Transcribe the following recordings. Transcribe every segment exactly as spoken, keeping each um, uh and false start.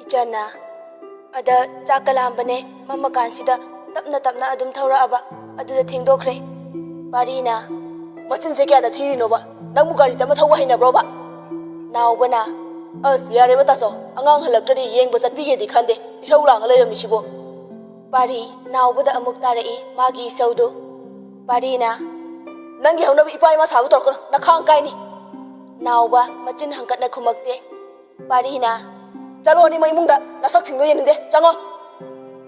ꯏꯆꯟꯅ, "ꯑꯗ ꯆꯥꯛꯀ ꯂꯥꯝꯕꯅꯦ, ꯃꯝꯃꯀꯥꯟꯁꯤꯗ ꯇꯞꯅ ꯇꯞꯅ ꯑꯗꯨꯝ ꯊꯧꯔꯛꯑꯕ, ꯑꯗꯨꯗ ꯊꯦꯡꯗꯣꯛꯈ꯭ꯔꯦ꯫" ꯄꯥꯔꯤꯅ, "ꯃꯆꯤꯟꯁꯦ ꯀꯌꯥꯗ ꯊꯤꯔꯤꯅꯣꯕ? ꯅꯪꯕꯨ ꯒꯥꯔꯤ ꯇꯞꯅ ꯊꯧꯕ ꯍꯩꯅꯕ꯭ꯔꯣꯕ?" ꯅꯥꯎꯕꯅ, "ꯑꯁ, ꯌꯥꯔꯦꯕ ꯇꯥꯆꯧ, ꯑꯉꯥꯡ ꯍꯜꯂꯛꯇ꯭ꯔꯗꯤ ꯌꯦꯡꯕ ꯆꯠꯄꯤꯒꯦꯗꯤ ꯈꯟꯗꯦ, ꯏꯁꯧ ꯂꯥꯡꯉ ꯂꯩꯔꯝꯃꯤꯁꯤꯕꯣ?" ꯄꯥꯔꯤ ꯅꯥꯎꯕꯗ ꯑꯃꯨꯛ ꯇꯥꯔꯛꯏ ꯃꯥꯒꯤ ꯏꯁꯧꯗꯨ꯫ ꯄꯥꯔꯤꯅ, "ꯅꯪꯒꯤ ꯍꯧꯅꯕꯤ ꯏꯄꯥ ꯏꯃꯥ ꯁꯥꯕ ꯇꯧꯔꯛꯀꯅꯨ, ꯅꯈꯥꯡ ꯀꯥꯏꯅꯤ꯫" ꯅꯥꯎꯕ ꯃꯆꯤꯟ ꯍꯪꯀꯠꯅ ꯈꯨꯝꯃꯛꯇꯦ꯫ ꯄꯥꯔꯤꯅ, "ꯆꯠꯂꯣ ꯑꯅꯤꯃꯛ ꯏꯃꯨꯡꯗ, ꯅꯁꯛꯁꯤꯡꯗꯣ ꯌꯦꯡꯅꯤꯡꯗꯦ, ꯆꯪꯉꯣ!"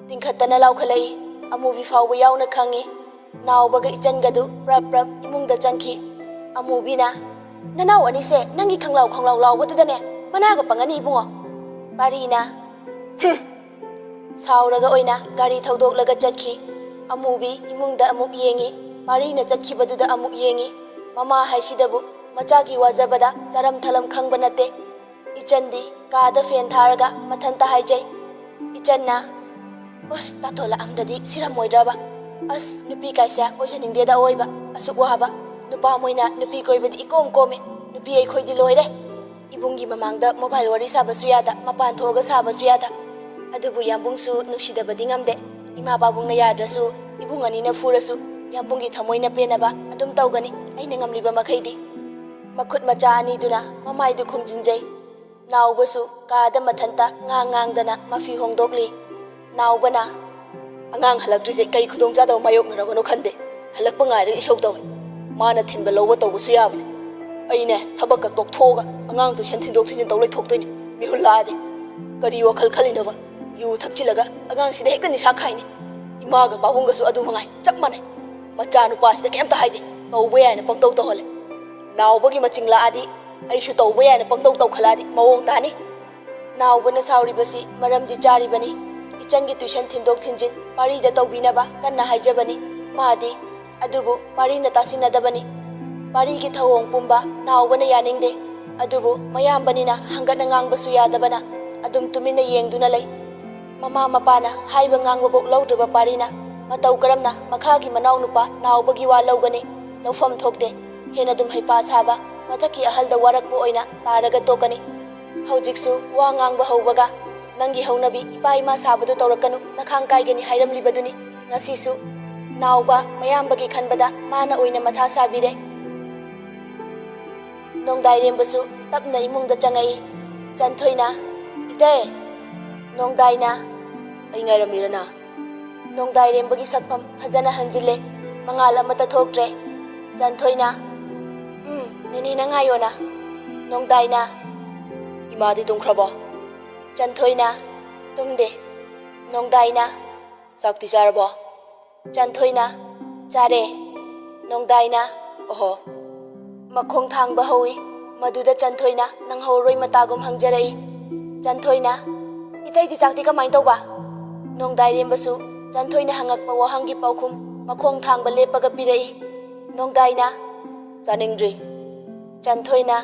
ꯇꯤꯡꯈꯠꯇꯅ ꯂꯥꯎꯈꯠꯂꯛꯏ꯫ ꯑꯃꯨꯕꯤ ꯐꯥꯎꯕ ꯌꯥꯎꯅ ꯈꯪꯉꯤ꯫ ꯅꯥꯎꯕꯒ ꯏꯆꯟꯒꯗꯨ ꯄ꯭ꯔꯞ ꯄ꯭ꯔꯞ ꯏꯃꯨꯡꯗ ꯆꯪꯈꯤ꯫ ꯑꯃꯨꯕꯤꯅ, "ꯅꯅꯥꯎ ꯑꯅꯤꯁꯦ ꯅꯪꯒꯤ ꯈꯪꯂꯥꯎ ꯈꯪꯂꯥꯎ ꯂꯥꯎꯕꯗꯨꯗꯅꯦ ꯃꯅꯥꯒ ꯄꯪꯉꯅꯤ ꯏꯕꯨꯡꯉꯣ꯫" ꯄꯥꯔꯤꯅ, "ꯍꯨꯝ!" ꯁꯥꯎꯔꯒ ꯑꯣꯏꯅ ꯒꯥꯔꯤ ꯊꯧꯗꯣꯛꯂꯒ ꯆꯠꯈꯤ꯫ ꯑꯃꯨꯕꯤ ꯏꯃꯨꯡꯗ ꯑꯃꯨꯛ ꯌꯦꯡꯉꯤ, ꯄꯥꯔꯤꯅ ꯆꯠꯈꯤꯕꯗꯨꯗ ꯑꯃꯨꯛ ꯌꯦꯡꯉꯤ꯫ ꯃꯃꯥ ꯍꯥꯏꯁꯤꯗꯕꯨ ꯃꯆꯥꯒꯤ ꯋꯥꯖꯕꯗ ꯆꯥꯔꯝ ꯊꯂꯝ ꯈꯪꯕ ꯅꯠꯇꯦ꯫ ꯏꯆꯟꯗꯤ ꯀꯥꯗ ꯐꯦꯟ ꯊꯥꯔꯒ ꯃꯊꯟꯇ ꯍꯥꯏꯖꯩ꯫ ꯏꯆꯟꯅ, "ꯑꯁ, ꯇꯥꯇꯣꯟ ꯂꯥꯛꯑꯝꯗ꯭ꯔꯗꯤ ꯁꯤꯔꯝꯃꯣꯏꯗ꯭ꯔꯕ? ꯑꯁ, ꯅꯨꯄꯤ ꯀꯥꯏꯁꯦ ꯑꯣꯏꯖꯅꯤꯡꯗꯦꯗ ꯑꯣꯏꯕ, ꯑꯁꯨꯛ ꯋꯥꯕ꯫ ꯅꯨꯄꯥ ꯃꯣꯏꯅ ꯅꯨꯄꯤ ꯀꯣꯏꯕꯗꯤ ꯏꯀꯣꯝ ꯀꯣꯝꯃꯦ, ꯅꯨꯄꯤ ꯑꯩꯈꯣꯏꯗꯤ ꯂꯣꯏꯔꯦ꯫ ꯏꯕꯨꯡꯒꯤ ꯃꯃꯥꯡꯗ ꯃꯣꯕꯥꯏꯜ ꯋꯥꯔꯤ ꯁꯥꯕꯁꯨ ꯌꯥꯗ, ꯃꯄꯥꯟ ꯊꯣꯛꯑꯒ ꯁꯥꯕꯁꯨ ꯌꯥꯗ꯫ ꯑꯗꯨꯕꯨ ꯌꯥꯝꯕꯨꯡꯁꯨ ꯅꯨꯡꯁꯤꯗꯕꯗꯤ ꯉꯝꯗꯦ꯫ ꯏꯃꯥ ꯄꯥꯕꯨꯡꯅ ꯌꯥꯗ꯭ꯔꯁꯨ ꯏꯕꯨꯡ ꯑꯅꯤꯅ ꯐꯨꯔꯁꯨ ꯌꯥꯝꯕꯨꯡꯒꯤ ꯊꯃꯣꯏꯅ ꯄꯦꯟꯅꯕ ꯑꯗꯨꯝ ꯇꯧꯒꯅꯤ ꯑꯩꯅ ꯉꯝꯂꯤꯕ ꯃꯈꯩꯗꯤ꯫" ꯃꯈꯨꯠ ꯃꯆꯥ ꯑꯅꯤꯗꯨꯅ ꯃꯃꯥꯏꯗꯨ ꯈꯨꯝꯖꯤꯟꯖꯩ꯫ ꯅꯥꯎꯕꯁꯨ ꯀꯥꯗ ꯃꯊꯟꯇ ꯉꯥꯡ ꯉꯥꯡꯗꯅ ꯃꯐꯤ ꯍꯣꯡꯗꯣꯛꯂꯤ꯫ ꯅꯥꯎꯕꯅ, "ꯑꯉꯥꯡ ꯍꯜꯂꯛꯇ꯭ꯔꯤꯁꯦ ꯀꯩ ꯈꯨꯗꯣꯡꯆꯥꯗꯕ ꯃꯥꯌꯣꯛꯅꯔꯕꯅꯣ ꯈꯟꯗꯦ꯫ ꯍꯜꯂꯛꯄ ꯉꯥꯏꯔꯒ ꯏꯁꯧ ꯇꯧꯏ꯫ ꯃꯥꯅ ꯊꯤꯟꯕ ꯂꯧꯕ ꯇꯧꯕꯁꯨ ꯌꯥꯕꯅꯤ꯫ ꯑꯩꯅꯦ ꯊꯕꯛꯀ ꯇꯣꯛꯊꯣꯛꯑꯒ ꯑꯉꯥꯡ ꯇꯨꯏꯁꯟ ꯊꯤꯟꯗꯣꯛ ꯊꯤꯟꯖꯤꯟ ꯇꯧ ꯂꯩꯊꯣꯛꯇꯣꯏꯅꯤ꯫ ꯃꯤꯍꯨꯜ ꯂꯥꯛꯑꯗꯤ꯫ ꯀꯔꯤ ꯋꯥꯈꯜ ꯈꯜꯂꯤꯅꯣꯕ? ꯌꯨ ꯊꯛꯆꯤꯜꯂꯒ ꯑꯉꯥꯡꯁꯤꯗ ꯍꯦꯛꯇ ꯅꯤꯁꯥ ꯈꯥꯏꯅꯤ꯫ ꯏꯃꯥꯒ ꯄꯥꯕꯨꯡꯒꯁꯨ ꯑꯗꯨ ꯃꯉꯥꯏ, ꯆꯞ ꯃꯥꯟꯅꯩ꯫ ꯃꯆꯥꯅꯨꯄꯥꯁꯤꯗ ꯀꯩꯝꯇ ꯍꯥꯏꯗꯦ, ꯇꯧꯕ ꯌꯥꯏꯅ ꯄꯪꯇꯧ ꯇꯧꯍꯜꯂꯦ꯫ ꯅꯥꯎꯕꯒꯤ ꯃꯆꯤꯡ ꯂꯥꯛꯑꯗꯤ ꯑꯩꯁꯨ ꯇꯧꯕ ꯌꯥꯏꯅ ꯄꯪꯇꯧ ꯇꯧꯈꯠꯂꯛꯑꯗꯤ ꯃꯑꯣꯡ ꯇꯥꯅꯤ꯫" ꯅꯥꯎꯕꯅ ꯁꯥꯎꯔꯤꯕꯁꯤ ꯃꯔꯝꯗꯤ ꯆꯥꯔꯤꯕꯅꯤ꯫ ꯏꯆꯟꯒꯤ ꯇꯨꯏꯁꯟ ꯊꯤꯟꯗꯣꯛ ꯊꯤꯟꯖꯤꯟ ꯄꯥꯔꯤꯗ ꯇꯧꯕꯤꯅꯕ ꯀꯟꯅ ꯍꯥꯏꯖꯕꯅꯤ ꯃꯥꯗꯤ꯫ ꯑꯗꯨꯕꯨ ꯄꯥꯔꯤꯅ ꯇꯥꯁꯤꯟꯅꯗꯕꯅꯤ꯫ ꯄꯥꯔꯤꯒꯤ ꯊꯧꯑꯣꯡ ꯄꯨꯝꯕ ꯅꯥꯎꯕꯅ ꯌꯥꯅꯤꯡꯗꯦ꯫ ꯑꯗꯨꯕꯨ ꯃꯌꯥꯝꯕꯅꯤꯅ ꯍꯪꯒꯠꯅ ꯉꯥꯡꯕꯁꯨ ꯌꯥꯗꯕꯅ ꯑꯗꯨꯝ ꯇꯨꯃꯤꯟꯅ ꯌꯦꯡꯗꯨꯅ ꯂꯩ꯫ ꯃꯃꯥ ꯃꯄꯥꯅ ꯍꯥꯏꯕ ꯉꯥꯡꯕꯐꯥꯎ ꯂꯧꯗ꯭ꯔꯕ ꯄꯥꯔꯤꯅ ꯃꯇꯧ ꯀꯔꯝꯅ ꯃꯈꯥꯒꯤ ꯃꯅꯥꯎꯅꯨꯄꯥ ꯅꯥꯎꯕꯒꯤ ꯋꯥ ꯂꯧꯒꯅꯤ? ꯂꯧꯐꯝ ꯊꯣꯛꯇꯦ꯫ ꯍꯦꯟꯅ ꯑꯗꯨꯝ ꯍꯩꯄꯥ ꯁꯥꯕ, ꯃꯊꯛꯀꯤ ꯑꯍꯜꯗ ꯋꯥꯔꯛꯄ ꯑꯣꯏꯅ ꯇꯥꯔꯒ ꯇꯣꯛꯀꯅꯤ꯫ ꯍꯧꯖꯤꯛꯁꯨ ꯋꯥ ꯉꯥꯡꯕ ꯍꯧꯕꯒ ꯅꯪꯒꯤ ꯍꯧꯅꯕꯤ ꯏꯄꯥ ꯏꯃꯥ ꯁꯥꯕꯗꯨ ꯇꯧꯔꯛꯀꯅꯨ, ꯅꯈꯥꯡ ꯀꯥꯏꯒꯅꯤ ꯍꯥꯏꯔꯝꯂꯤꯕꯗꯨꯅꯤ꯫ ꯉꯁꯤꯁꯨ ꯅꯥꯎꯕ ꯃꯌꯥꯝꯕꯒꯤ ꯈꯟꯕꯗ ꯃꯥꯅ ꯑꯣꯏꯅ ꯃꯊꯥ ꯁꯥꯕꯤꯔꯦ꯫ ꯅꯣꯡꯗꯥꯏꯔꯦꯝꯕꯁꯨ ꯇꯞꯅ ꯏꯃꯨꯡꯗ ꯆꯪꯉꯛꯏ꯫ ꯆꯟꯊꯣꯏꯅ, "ꯏꯇꯩ!" ꯅꯣꯡꯗꯥꯏꯅ, "ꯑꯩ ꯉꯥꯏꯔꯝꯃꯤꯔꯅ?" ꯅꯣꯡꯗꯥꯏꯔꯦꯝꯕꯒꯤ ꯁꯛꯐꯝ ꯐꯖꯅ ꯍꯟꯖꯤꯜꯂꯦ꯫ ꯃꯉꯥꯜ ꯑꯃꯠꯇ ꯊꯣꯛꯇ꯭ꯔꯦ꯫ ꯆꯟꯊꯣꯏꯅ, "ꯎꯝ, ꯅꯦꯅꯦꯅ ꯉꯥꯏꯌꯣꯅ꯫" ꯅꯣꯡꯗꯥꯏꯅ, "ꯏꯃꯥꯗꯤ ꯇꯨꯝꯈ꯭ꯔꯕꯣ?" ꯆꯟꯊꯣꯏꯅ, "ꯇꯨꯝꯗꯦ꯫" ꯅꯣꯡꯗꯥꯏꯅ, "ꯆꯥꯛꯇꯤ ꯆꯥꯔꯕꯣ?" ꯆꯟꯊꯣꯏꯅ, "ꯆꯥꯔꯦ꯫" ꯅꯣꯡꯗꯥꯏꯅ, "ꯑꯣꯍꯣ꯫" ꯃꯈꯣꯡ ꯊꯥꯡꯕ ꯍꯧꯏ꯫ ꯃꯗꯨꯗ ꯆꯟꯊꯣꯏꯅ ꯅꯪꯍꯧꯔꯣꯏ ꯃꯇꯥꯒꯨꯝ ꯍꯪꯖꯔꯛꯏ꯫ ꯆꯟꯊꯣꯏꯅ, "ꯏꯇꯩꯗꯤ ꯆꯥꯛꯇꯤ ꯀꯃꯥꯏꯅ ꯇꯧꯕ?" ꯅꯣꯡꯗꯥꯏꯔꯦꯝꯕꯁꯨ ꯆꯟꯊꯣꯏꯅ ꯍꯪꯉꯛꯄ ꯋꯥꯍꯪꯒꯤ ꯄꯥꯎꯈꯨꯝ ꯃꯈꯣꯡ ꯊꯥꯡꯕ ꯂꯦꯞꯄꯒ ꯄꯤꯔꯛꯏ꯫ ꯅꯣꯡꯗꯥꯏꯅ, "ꯆꯥꯅꯤꯡꯗ꯭ꯔꯤ꯫" ꯆꯟꯊꯣꯏꯅ,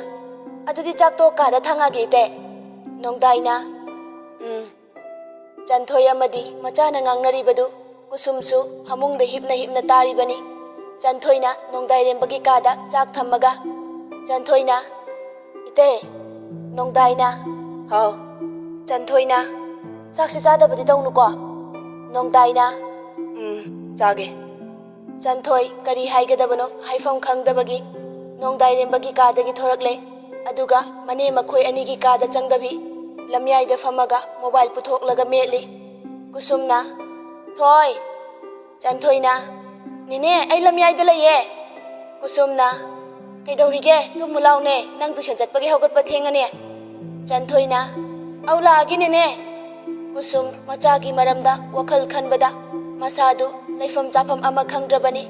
"ꯑꯗꯨꯗꯤ ꯆꯥꯛꯇꯣ ꯀꯥꯗ ꯊꯥꯡꯉꯒꯦ ꯏꯇꯩ꯫" ꯅꯣꯡꯗꯥꯏꯅ, "ꯎꯝ꯫" ꯆꯟꯊꯣꯏ ꯑꯃꯗꯤ ꯃꯆꯥꯅ ꯉꯥꯡꯅꯔꯤꯕꯗꯨ ꯀꯨꯁꯨꯝꯁꯨ ꯐꯃꯨꯡꯗ ꯍꯤꯞꯅ ꯍꯤꯞꯅ ꯇꯥꯔꯤꯕꯅꯤ꯫ ꯆꯟꯊꯣꯏꯅ ꯅꯣꯡꯗꯥꯏꯔꯦꯝꯕꯒꯤ ꯀꯥꯗ ꯆꯥꯛ ꯊꯝꯃꯒ, ꯆꯟꯊꯣꯏꯅ, "ꯏꯇꯩ꯫" ꯅꯣꯡꯗꯥꯏꯅ, "ꯍꯥꯎ꯫" ꯆꯟꯊꯣꯏꯅ, "ꯆꯥꯛꯁꯦ ꯆꯥꯗꯕꯗꯤ ꯇꯧꯅꯨꯀꯣ꯫" ꯅꯣꯡꯗꯥꯏꯅ, "ꯎꯝ, ꯆꯥꯒꯦ꯫" ꯆꯟꯊꯣꯏ ꯀꯔꯤ ꯍꯥꯏꯒꯗꯕꯅꯣ ꯍꯥꯏꯐꯝ ꯈꯪꯗꯕꯒꯤ ꯅꯣꯡꯗꯥꯏꯔꯦꯝꯕꯒꯤ ꯀꯥꯗꯒꯤ ꯊꯣꯔꯛꯂꯦ꯫ ꯑꯗꯨꯒ ꯃꯅꯦ ꯃꯈꯣꯏ ꯑꯅꯤꯒꯤ ꯀꯥꯗ ꯆꯪꯗꯕꯤ ꯂꯝꯌꯥꯏꯗ ꯐꯝꯃꯒ ꯃꯣꯕꯥꯏꯜ ꯄꯨꯊꯣꯛꯂꯒ ꯃꯦꯠꯂꯤ꯫ ꯀꯨꯁꯨꯝꯅ, "ꯊꯣꯏ!" ꯆꯟꯊꯣꯏꯅ, "ꯅꯦꯅꯦ, ꯑꯩ ꯂꯝꯌꯥꯏꯗ ꯂꯩꯌꯦ꯫" ꯀꯨꯁꯨꯝꯅ, "ꯀꯩꯗꯧꯔꯤꯒꯦ? ꯇꯨꯝꯃꯨ ꯂꯥꯎꯅꯦ, ꯅꯪ ꯇꯨꯏꯁꯟ ꯆꯠꯄꯒꯤ ꯍꯧꯒꯠꯄ ꯊꯦꯡꯉꯅꯤ꯫" ꯆꯟꯊꯣꯏꯅ, "ꯑꯧ, ꯂꯥꯛꯑꯒꯦ ꯅꯦꯅꯦ꯫" ꯀꯨꯁꯨꯝ ꯃꯆꯥꯒꯤ ꯃꯔꯝꯗ ꯋꯥꯈꯜ ꯈꯟꯕꯗ ꯃꯁꯥꯗꯨ ꯂꯩꯐꯝ ꯆꯥꯐꯝ ꯑꯃ ꯈꯪꯗ꯭ꯔꯕꯅꯤ꯫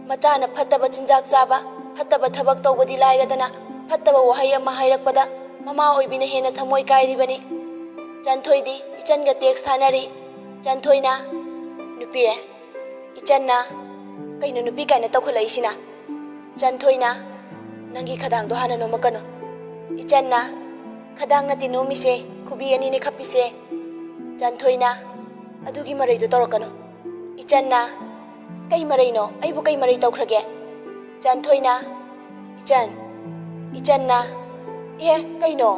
ꯃꯆꯥꯅ ꯐꯠꯇꯕ ꯆꯤꯟꯖꯥꯛ ꯆꯥꯕ, ꯐꯠꯇꯕ ꯊꯕꯛ ꯇꯧꯕꯗꯤ ꯂꯥꯏꯔꯗꯅ, ꯐꯠꯇꯕ ꯋꯥꯍꯩ ꯑꯃ ꯍꯥꯏꯔꯛꯄꯗ ꯃꯃꯥ ꯑꯣꯏꯕꯤꯅ ꯍꯦꯟꯅ ꯊꯃꯣꯏ ꯀꯥꯏꯔꯤꯕꯅꯤ꯫ ꯆꯟꯊꯣꯏꯗꯤ ꯏꯆꯟꯒ ꯇꯦꯛꯁ ꯊꯥꯅꯔꯤ꯫ ꯆꯟꯊꯣꯏꯅ, "ꯅꯨꯄꯤ, ꯏꯆꯟꯅ ꯀꯩꯅꯣ ꯅꯨꯄꯤ ꯀꯥꯏꯅ ꯇꯧꯈꯠꯂꯛꯏꯁꯤꯅ?" ꯆꯟꯊꯣꯏꯅ, "ꯅꯪꯒꯤ ꯈꯗꯥꯡꯗꯣ ꯍꯥꯟꯅ ꯅꯣꯝꯃꯛꯀꯅꯨ꯫" ꯏꯆꯟꯅ, "ꯈꯗꯥꯡ ꯅꯠꯇꯦ ꯅꯣꯝꯃꯤꯁꯦ, ꯈꯨꯕꯤ ꯑꯅꯤꯅꯦ ꯈꯞꯄꯤꯁꯦ꯫" ꯆꯟꯊꯣꯏꯅ, "ꯑꯗꯨꯒꯤ ꯃꯔꯩꯗꯣ ꯇꯧꯔꯛꯀꯅꯨ꯫" ꯏꯆꯟꯅ, "ꯀꯩ ꯃꯔꯩꯅꯣ? ꯑꯩꯕꯨ ꯀꯩ ꯃꯔꯩ ꯇꯧꯈ꯭ꯔꯒꯦ?" ꯆꯟꯊꯣꯏꯅ, "ꯏꯆꯟ꯫" ꯏꯆꯟꯅ, "ꯑꯦ, ꯀꯩꯅꯣ?"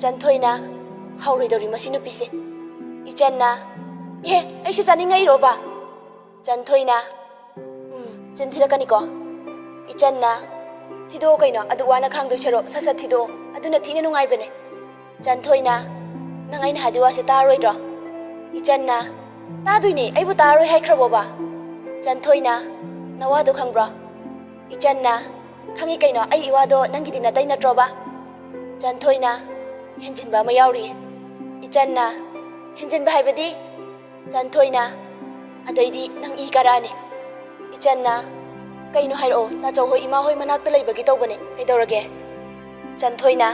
ꯆꯟꯊꯣꯏꯅ, ꯍꯥꯎꯔꯣꯏꯗꯧꯔꯤ ꯃꯁꯤ ꯅꯨꯄꯤꯁꯦ꯫ ꯏꯆꯟꯅ, "ꯑꯦ, ꯑꯩꯁꯦ ꯆꯥꯅꯤꯡꯉꯛꯏꯔꯣꯕ?" ꯆꯟꯊꯣꯏꯅ, "ꯎꯝ, ꯆꯤꯟ ꯊꯤꯔꯛꯀꯅꯤꯀꯣ?" ꯏꯆꯟꯅ, "ꯊꯤꯗꯣꯛꯑꯣ ꯀꯩꯅꯣ, ꯑꯗꯨ ꯋꯥꯅ ꯈꯥꯡꯗꯣꯏ ꯁꯔꯨꯛ ꯁꯠ ꯁꯠ ꯊꯤꯗꯣꯛꯑꯣ, ꯑꯗꯨꯅ ꯊꯤꯅ ꯅꯨꯡꯉꯥꯏꯕꯅꯦ꯫" ꯆꯟꯊꯣꯏꯅ, "ꯅꯪ ꯑꯩꯅ ꯍꯥꯏꯗꯣꯏ ꯋꯥꯁꯦ ꯇꯥꯔꯣꯏꯗ꯭ꯔꯣ?" ꯏꯆꯟꯅ, "ꯇꯥꯗꯣꯏꯅꯦ, ꯑꯩꯕꯨ ꯇꯥꯔꯣꯏ ꯍꯥꯏꯈ꯭ꯔꯕꯣꯕ?" ꯆꯟꯊꯣꯏꯅ, "ꯅꯋꯥꯗꯣ ꯈꯪꯕ꯭ꯔꯣ?" ꯏꯆꯟꯅ, "ꯈꯪꯉꯤ ꯀꯩꯅꯣ, ꯑꯩ ꯏꯋꯥꯗꯣ ꯅꯪꯒꯤꯗꯤ ꯅꯇꯩ ꯅꯠꯇ꯭ꯔꯣꯕ?" ꯆꯟꯊꯣꯏꯅ, "ꯍꯦꯟꯖꯤꯟꯕ ꯑꯃ ꯌꯥꯎꯔꯤꯌꯦ꯫" ꯏꯆꯟꯅ, "ꯍꯦꯟꯖꯤꯟꯕ ꯍꯥꯏꯕꯗꯤ?" ꯆꯟꯊꯣꯏꯅ, "ꯑꯗꯩꯗꯤ ꯅꯪ ꯏ ꯀꯥꯔꯛꯑꯅꯤ꯫" ꯏꯆꯟꯅ, "ꯀꯩꯅꯣ ꯍꯥꯏꯔꯛꯑꯣ, ꯇꯥꯆꯧ ꯍꯣꯏ ꯏꯃꯥ ꯍꯣꯏ ꯃꯅꯥꯛꯇ ꯂꯩꯕꯒꯤ ꯇꯧꯕꯅꯦ, ꯀꯩꯗꯧꯔꯒꯦ?" ꯆꯟꯊꯣꯏꯅ,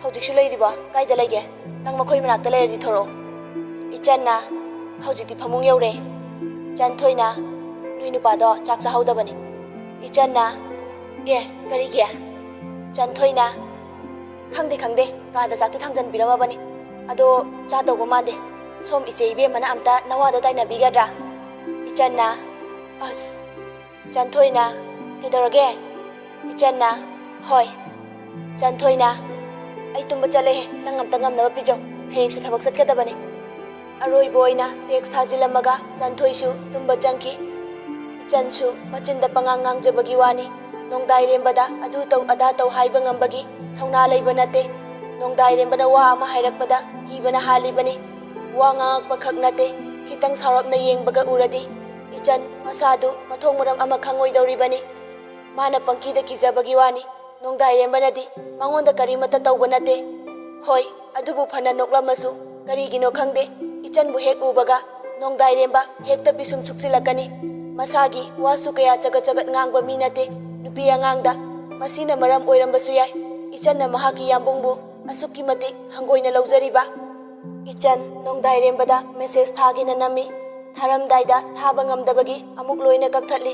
"ꯍꯧꯖꯤꯛꯁꯨ ꯂꯩꯔꯤꯕꯣ? ꯀꯥꯏꯗ ꯂꯩꯒꯦ? ꯅꯪ ꯃꯈꯣꯏ ꯃꯅꯥꯛꯇ ꯂꯩꯔꯗꯤ ꯊꯣꯔꯛꯑꯣ꯫" ꯏꯆꯟꯅ, "ꯍꯧꯖꯤꯛꯇꯤ ꯐꯃꯨꯡ ꯌꯧꯔꯦ꯫" ꯆꯟꯊꯣꯏꯅ, "ꯅꯣꯏ ꯅꯨꯄꯥꯗꯣ ꯆꯥꯛ ꯆꯥꯍꯧꯗꯕꯅꯤ꯫" ꯏꯆꯟꯅ, "ꯑꯦ, ꯀꯔꯤꯒꯤ?" ꯆꯟꯊꯣꯏꯅ, "ꯈꯪꯗꯦ, ꯈꯪꯗꯦ, ꯀꯥꯗ ꯆꯥꯛꯇꯤ ꯊꯥꯡꯖꯟꯕꯤꯔꯝꯃꯕꯅꯤ꯫ ꯑꯗꯣ ꯆꯥꯗꯧꯕ ꯃꯥꯟꯗꯦ꯫ ꯁꯣꯝ ꯏꯆꯦ ꯏꯕꯦꯝꯃꯅ ꯑꯝꯇ ꯅꯋꯥꯗꯣ ꯇꯥꯏꯅꯕꯤꯒꯗ꯭ꯔꯥ?" ꯏꯆꯟꯅ, "ꯑꯁ꯫" ꯆꯟꯊꯣꯏꯅ, "ꯀꯩꯗꯧꯔꯒꯦ?" ꯏꯆꯟꯅ, "ꯍꯣꯏ꯫" ꯆꯟꯊꯣꯏꯅ, "ꯑꯩ ꯇꯨꯝꯕ ꯆꯠꯂꯦꯍꯦ, ꯅꯪ ꯑꯝꯇ ꯉꯝꯅꯕ ꯄꯤꯖꯧ, ꯍꯌꯦꯡꯁꯦ ꯊꯕꯛ ꯆꯠꯀꯗꯕꯅꯤ꯫" ꯑꯔꯣꯏꯕ ꯑꯣꯏꯅ ꯇꯦꯛꯁ ꯊꯥꯖꯤꯜꯂꯝꯃꯒ ꯆꯟꯊꯣꯏꯁꯨ ꯇꯨꯝꯕ ꯆꯪꯈꯤ꯫ ꯏꯆꯟꯁꯨ ꯃꯆꯤꯟꯗ ꯄꯉꯥꯡ ꯉꯥꯡꯖꯕꯒꯤ ꯋꯥꯅꯤ꯫ ꯅꯣꯡꯗꯥꯏꯔꯦꯝꯕꯗ ꯑꯗꯨ ꯇꯧ ꯑꯗꯥ ꯇꯧ ꯍꯥꯏꯕ ꯉꯝꯕꯒꯤ ꯊꯧꯅꯥ ꯂꯩꯕ ꯅꯠꯇꯦ꯫ ꯅꯣꯡꯗꯥꯏꯔꯦꯝꯕꯅ ꯋꯥ ꯑꯃ ꯍꯥꯏꯔꯛꯄꯗ ꯀꯤꯕꯅ ꯍꯥꯜꯂꯤꯕꯅꯤ꯫ ꯋꯥ ꯉꯥꯡꯉꯛꯄ ꯈꯛ ꯅꯠꯇꯦ, ꯈꯤꯇꯪ ꯁꯥꯎꯔꯞꯅ ꯌꯦꯡꯕꯒ ꯎꯔꯗꯤ ꯏꯆꯟ ꯃꯁꯥꯗꯨ ꯃꯊꯣꯡ ꯃꯔꯝ ꯑꯃ ꯈꯪꯉꯣꯏꯗꯧꯔꯤꯕꯅꯤ꯫ ꯃꯥꯅ ꯄꯪꯀꯤꯗ ꯀꯤꯖꯕꯒꯤ ꯋꯥꯅꯤ꯫ ꯅꯣꯡꯗꯥꯏꯔꯦꯝꯕꯅꯗꯤ ꯃꯉꯣꯟꯗ ꯀꯔꯤꯃꯠꯇ ꯇꯧꯕ ꯅꯠꯇꯦ꯫ ꯍꯣꯏ, ꯑꯗꯨꯕꯨ ꯐꯅ ꯅꯣꯛꯂꯝꯃꯁꯨ ꯀꯔꯤꯒꯤꯅꯣ ꯈꯪꯗꯦ, ꯏꯆꯟꯕꯨ ꯍꯦꯛ ꯎꯕꯒ ꯅꯣꯡꯗꯥꯏꯔꯦꯝꯕ ꯍꯦꯛꯇ ꯄꯤꯁꯨꯝ ꯁꯨꯛꯆꯤꯜꯂꯛꯀꯅꯤ꯫ ꯃꯁꯥꯒꯤ ꯋꯥꯁꯨ ꯀꯌꯥ ꯆꯒꯠ ꯆꯒꯠ ꯉꯥꯡꯕ ꯃꯤ ꯅꯠꯇꯦ ꯅꯨꯄꯤ ꯑꯉꯥꯡꯗ꯫ ꯃꯁꯤꯅ ꯃꯔꯝ ꯑꯣꯏꯔꯝꯕꯁꯨ ꯌꯥꯏ ꯏꯆꯟꯅ ꯃꯍꯥꯛꯀꯤ ꯌꯥꯝꯕꯨꯡꯕꯨ ꯑꯁꯨꯛꯀꯤ ꯃꯇꯤꯛ ꯍꯪꯒꯣꯏꯅ ꯂꯧꯖꯔꯤꯕ꯫ ꯏꯆꯟ ꯅꯣꯡꯗꯥꯏꯔꯦꯝꯕꯗ ꯃꯦꯁꯦꯖ ꯊꯥꯒꯦꯅ ꯅꯝꯃꯤ꯫ ꯊꯥꯔꯝꯗꯥꯏꯗ ꯊꯥꯕ ꯉꯝꯗꯕꯒꯤ ꯑꯃꯨꯛ ꯂꯣꯏꯅ ꯀꯛꯊꯠꯂꯤ꯫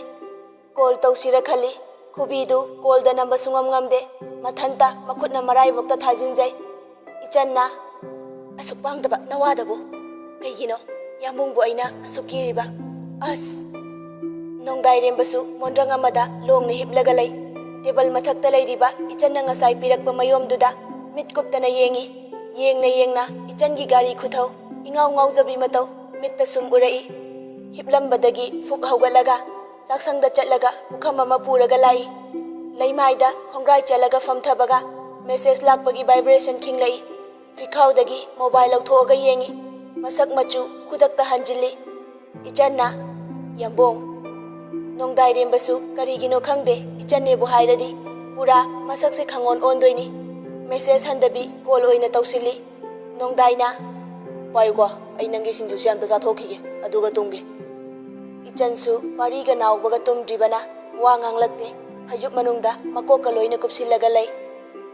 ꯀꯣꯜ ꯇꯧꯁꯤꯔ ꯈꯜꯂꯤ꯫ ꯈꯨꯕꯤꯗꯨ ꯀꯣꯜꯗ ꯅꯝꯕ ꯁꯨꯡꯉꯝ ꯉꯝꯗꯦ꯫ ꯃꯊꯟꯇ ꯃꯈꯨꯠꯅ ꯃꯔꯥꯏꯕꯛꯇ ꯊꯥꯖꯤꯟꯖꯩ꯫ ꯏꯆꯟꯅ, "ꯑꯁꯨꯛ ꯄꯥꯡꯗꯕ ꯅꯋꯥꯗꯕꯨ ꯀꯩꯒꯤꯅꯣ? ꯌꯥꯝꯕꯨꯡꯕꯨ ꯑꯩꯅ ꯑꯁꯨꯛ ꯀꯤꯔꯤꯕ?" ꯑꯁ! ꯅꯣꯡꯗꯥꯏꯔꯦꯝꯕꯁꯨ ꯃꯣꯟꯗ꯭ꯔꯪ ꯑꯃꯗ ꯂꯣꯡꯅ ꯍꯤꯞꯂꯒ ꯂꯩ꯫ ꯇꯦꯕꯜ ꯃꯊꯛꯇ ꯂꯩꯔꯤꯕ ꯏꯆꯟꯅ ꯉꯁꯥꯏ ꯄꯤꯔꯛꯄ ꯃꯌꯣꯝꯗꯨꯗ ꯃꯤꯠ ꯀꯨꯞꯇꯅ ꯌꯦꯡꯉꯤ꯫ ꯌꯦꯡꯅ ꯌꯦꯡꯅ ꯏꯆꯟꯒꯤ ꯒꯥꯔꯤ ꯈꯨꯊꯧ, ꯏꯉꯥꯎ ꯉꯥꯎꯖꯕꯤ ꯃꯇꯧ ꯃꯤꯠꯇ ꯁꯨꯝ ꯎꯔꯛꯏ꯫ ꯍꯤꯞꯂꯝꯕꯗꯒꯤ ꯐꯨꯛ ꯍꯧꯒꯠꯂꯒ ꯆꯥꯛꯁꯪꯗ ꯆꯠꯂꯒ ꯄꯨꯈꯝ ꯑꯃ ꯄꯨꯔꯒ ꯂꯥꯛꯏ꯫ ꯂꯩꯃꯥꯏꯗ ꯈꯣꯡꯒ꯭ꯔꯥꯏ ꯆꯠꯂꯒ ꯐꯝꯊꯕꯒ message ꯂꯥꯛꯄꯒꯤ vibration ꯈꯤꯡꯂꯛꯏ꯫ ꯐꯤꯈꯥꯎꯗꯒꯤ mobile ꯂꯧꯊꯣꯛꯑꯒ ꯌꯦꯡꯉꯤ꯫ ꯃꯁꯛ ꯃꯆꯨ ꯈꯨꯗꯛꯇ ꯍꯟꯖꯤꯜꯂꯤ꯫ ꯏꯆꯟꯅ, "ꯌꯥꯝꯕꯣꯡ꯫" ꯅꯣꯡꯗꯥꯏꯔꯦꯝꯕꯁꯨ ꯀꯔꯤꯒꯤꯅꯣ ꯈꯪꯗꯦ, ꯏꯆꯟꯅꯦꯕꯨ ꯍꯥꯏꯔꯗꯤ ꯄꯨꯔꯥ ꯃꯁꯛꯁꯦ ꯈꯪꯑꯣꯟ ꯑꯣꯟꯗꯣꯏꯅꯤ꯫ Message ꯍꯟꯗꯕꯤ call ꯑꯣꯏꯅ ꯇꯧꯁꯤꯜꯂꯤ꯫ ꯅꯣꯡꯗꯥꯏꯅ, "ꯄꯥꯏꯌꯨꯀꯣ, ꯑꯩ ꯅꯪꯒꯤ ꯁꯤꯡꯖꯨꯁꯦ ꯑꯝꯇ ꯆꯥꯊꯣꯛꯈꯤꯒꯦ, ꯑꯗꯨꯒ ꯇꯨꯝꯒꯦ꯫" ꯏꯆꯟꯁꯨ ꯄꯥꯔꯤꯒ ꯅꯥꯎꯕꯒ ꯇꯨꯝꯗ꯭ꯔꯤꯕꯅ ꯋꯥ ꯉꯥꯡꯂꯛꯇꯦ꯫ ꯐꯩꯖꯨꯞ ꯃꯅꯨꯡꯗ ꯃꯀꯣꯛꯀ ꯂꯣꯏꯅ ꯀꯨꯞꯁꯤꯜꯂꯒ ꯂꯩ꯫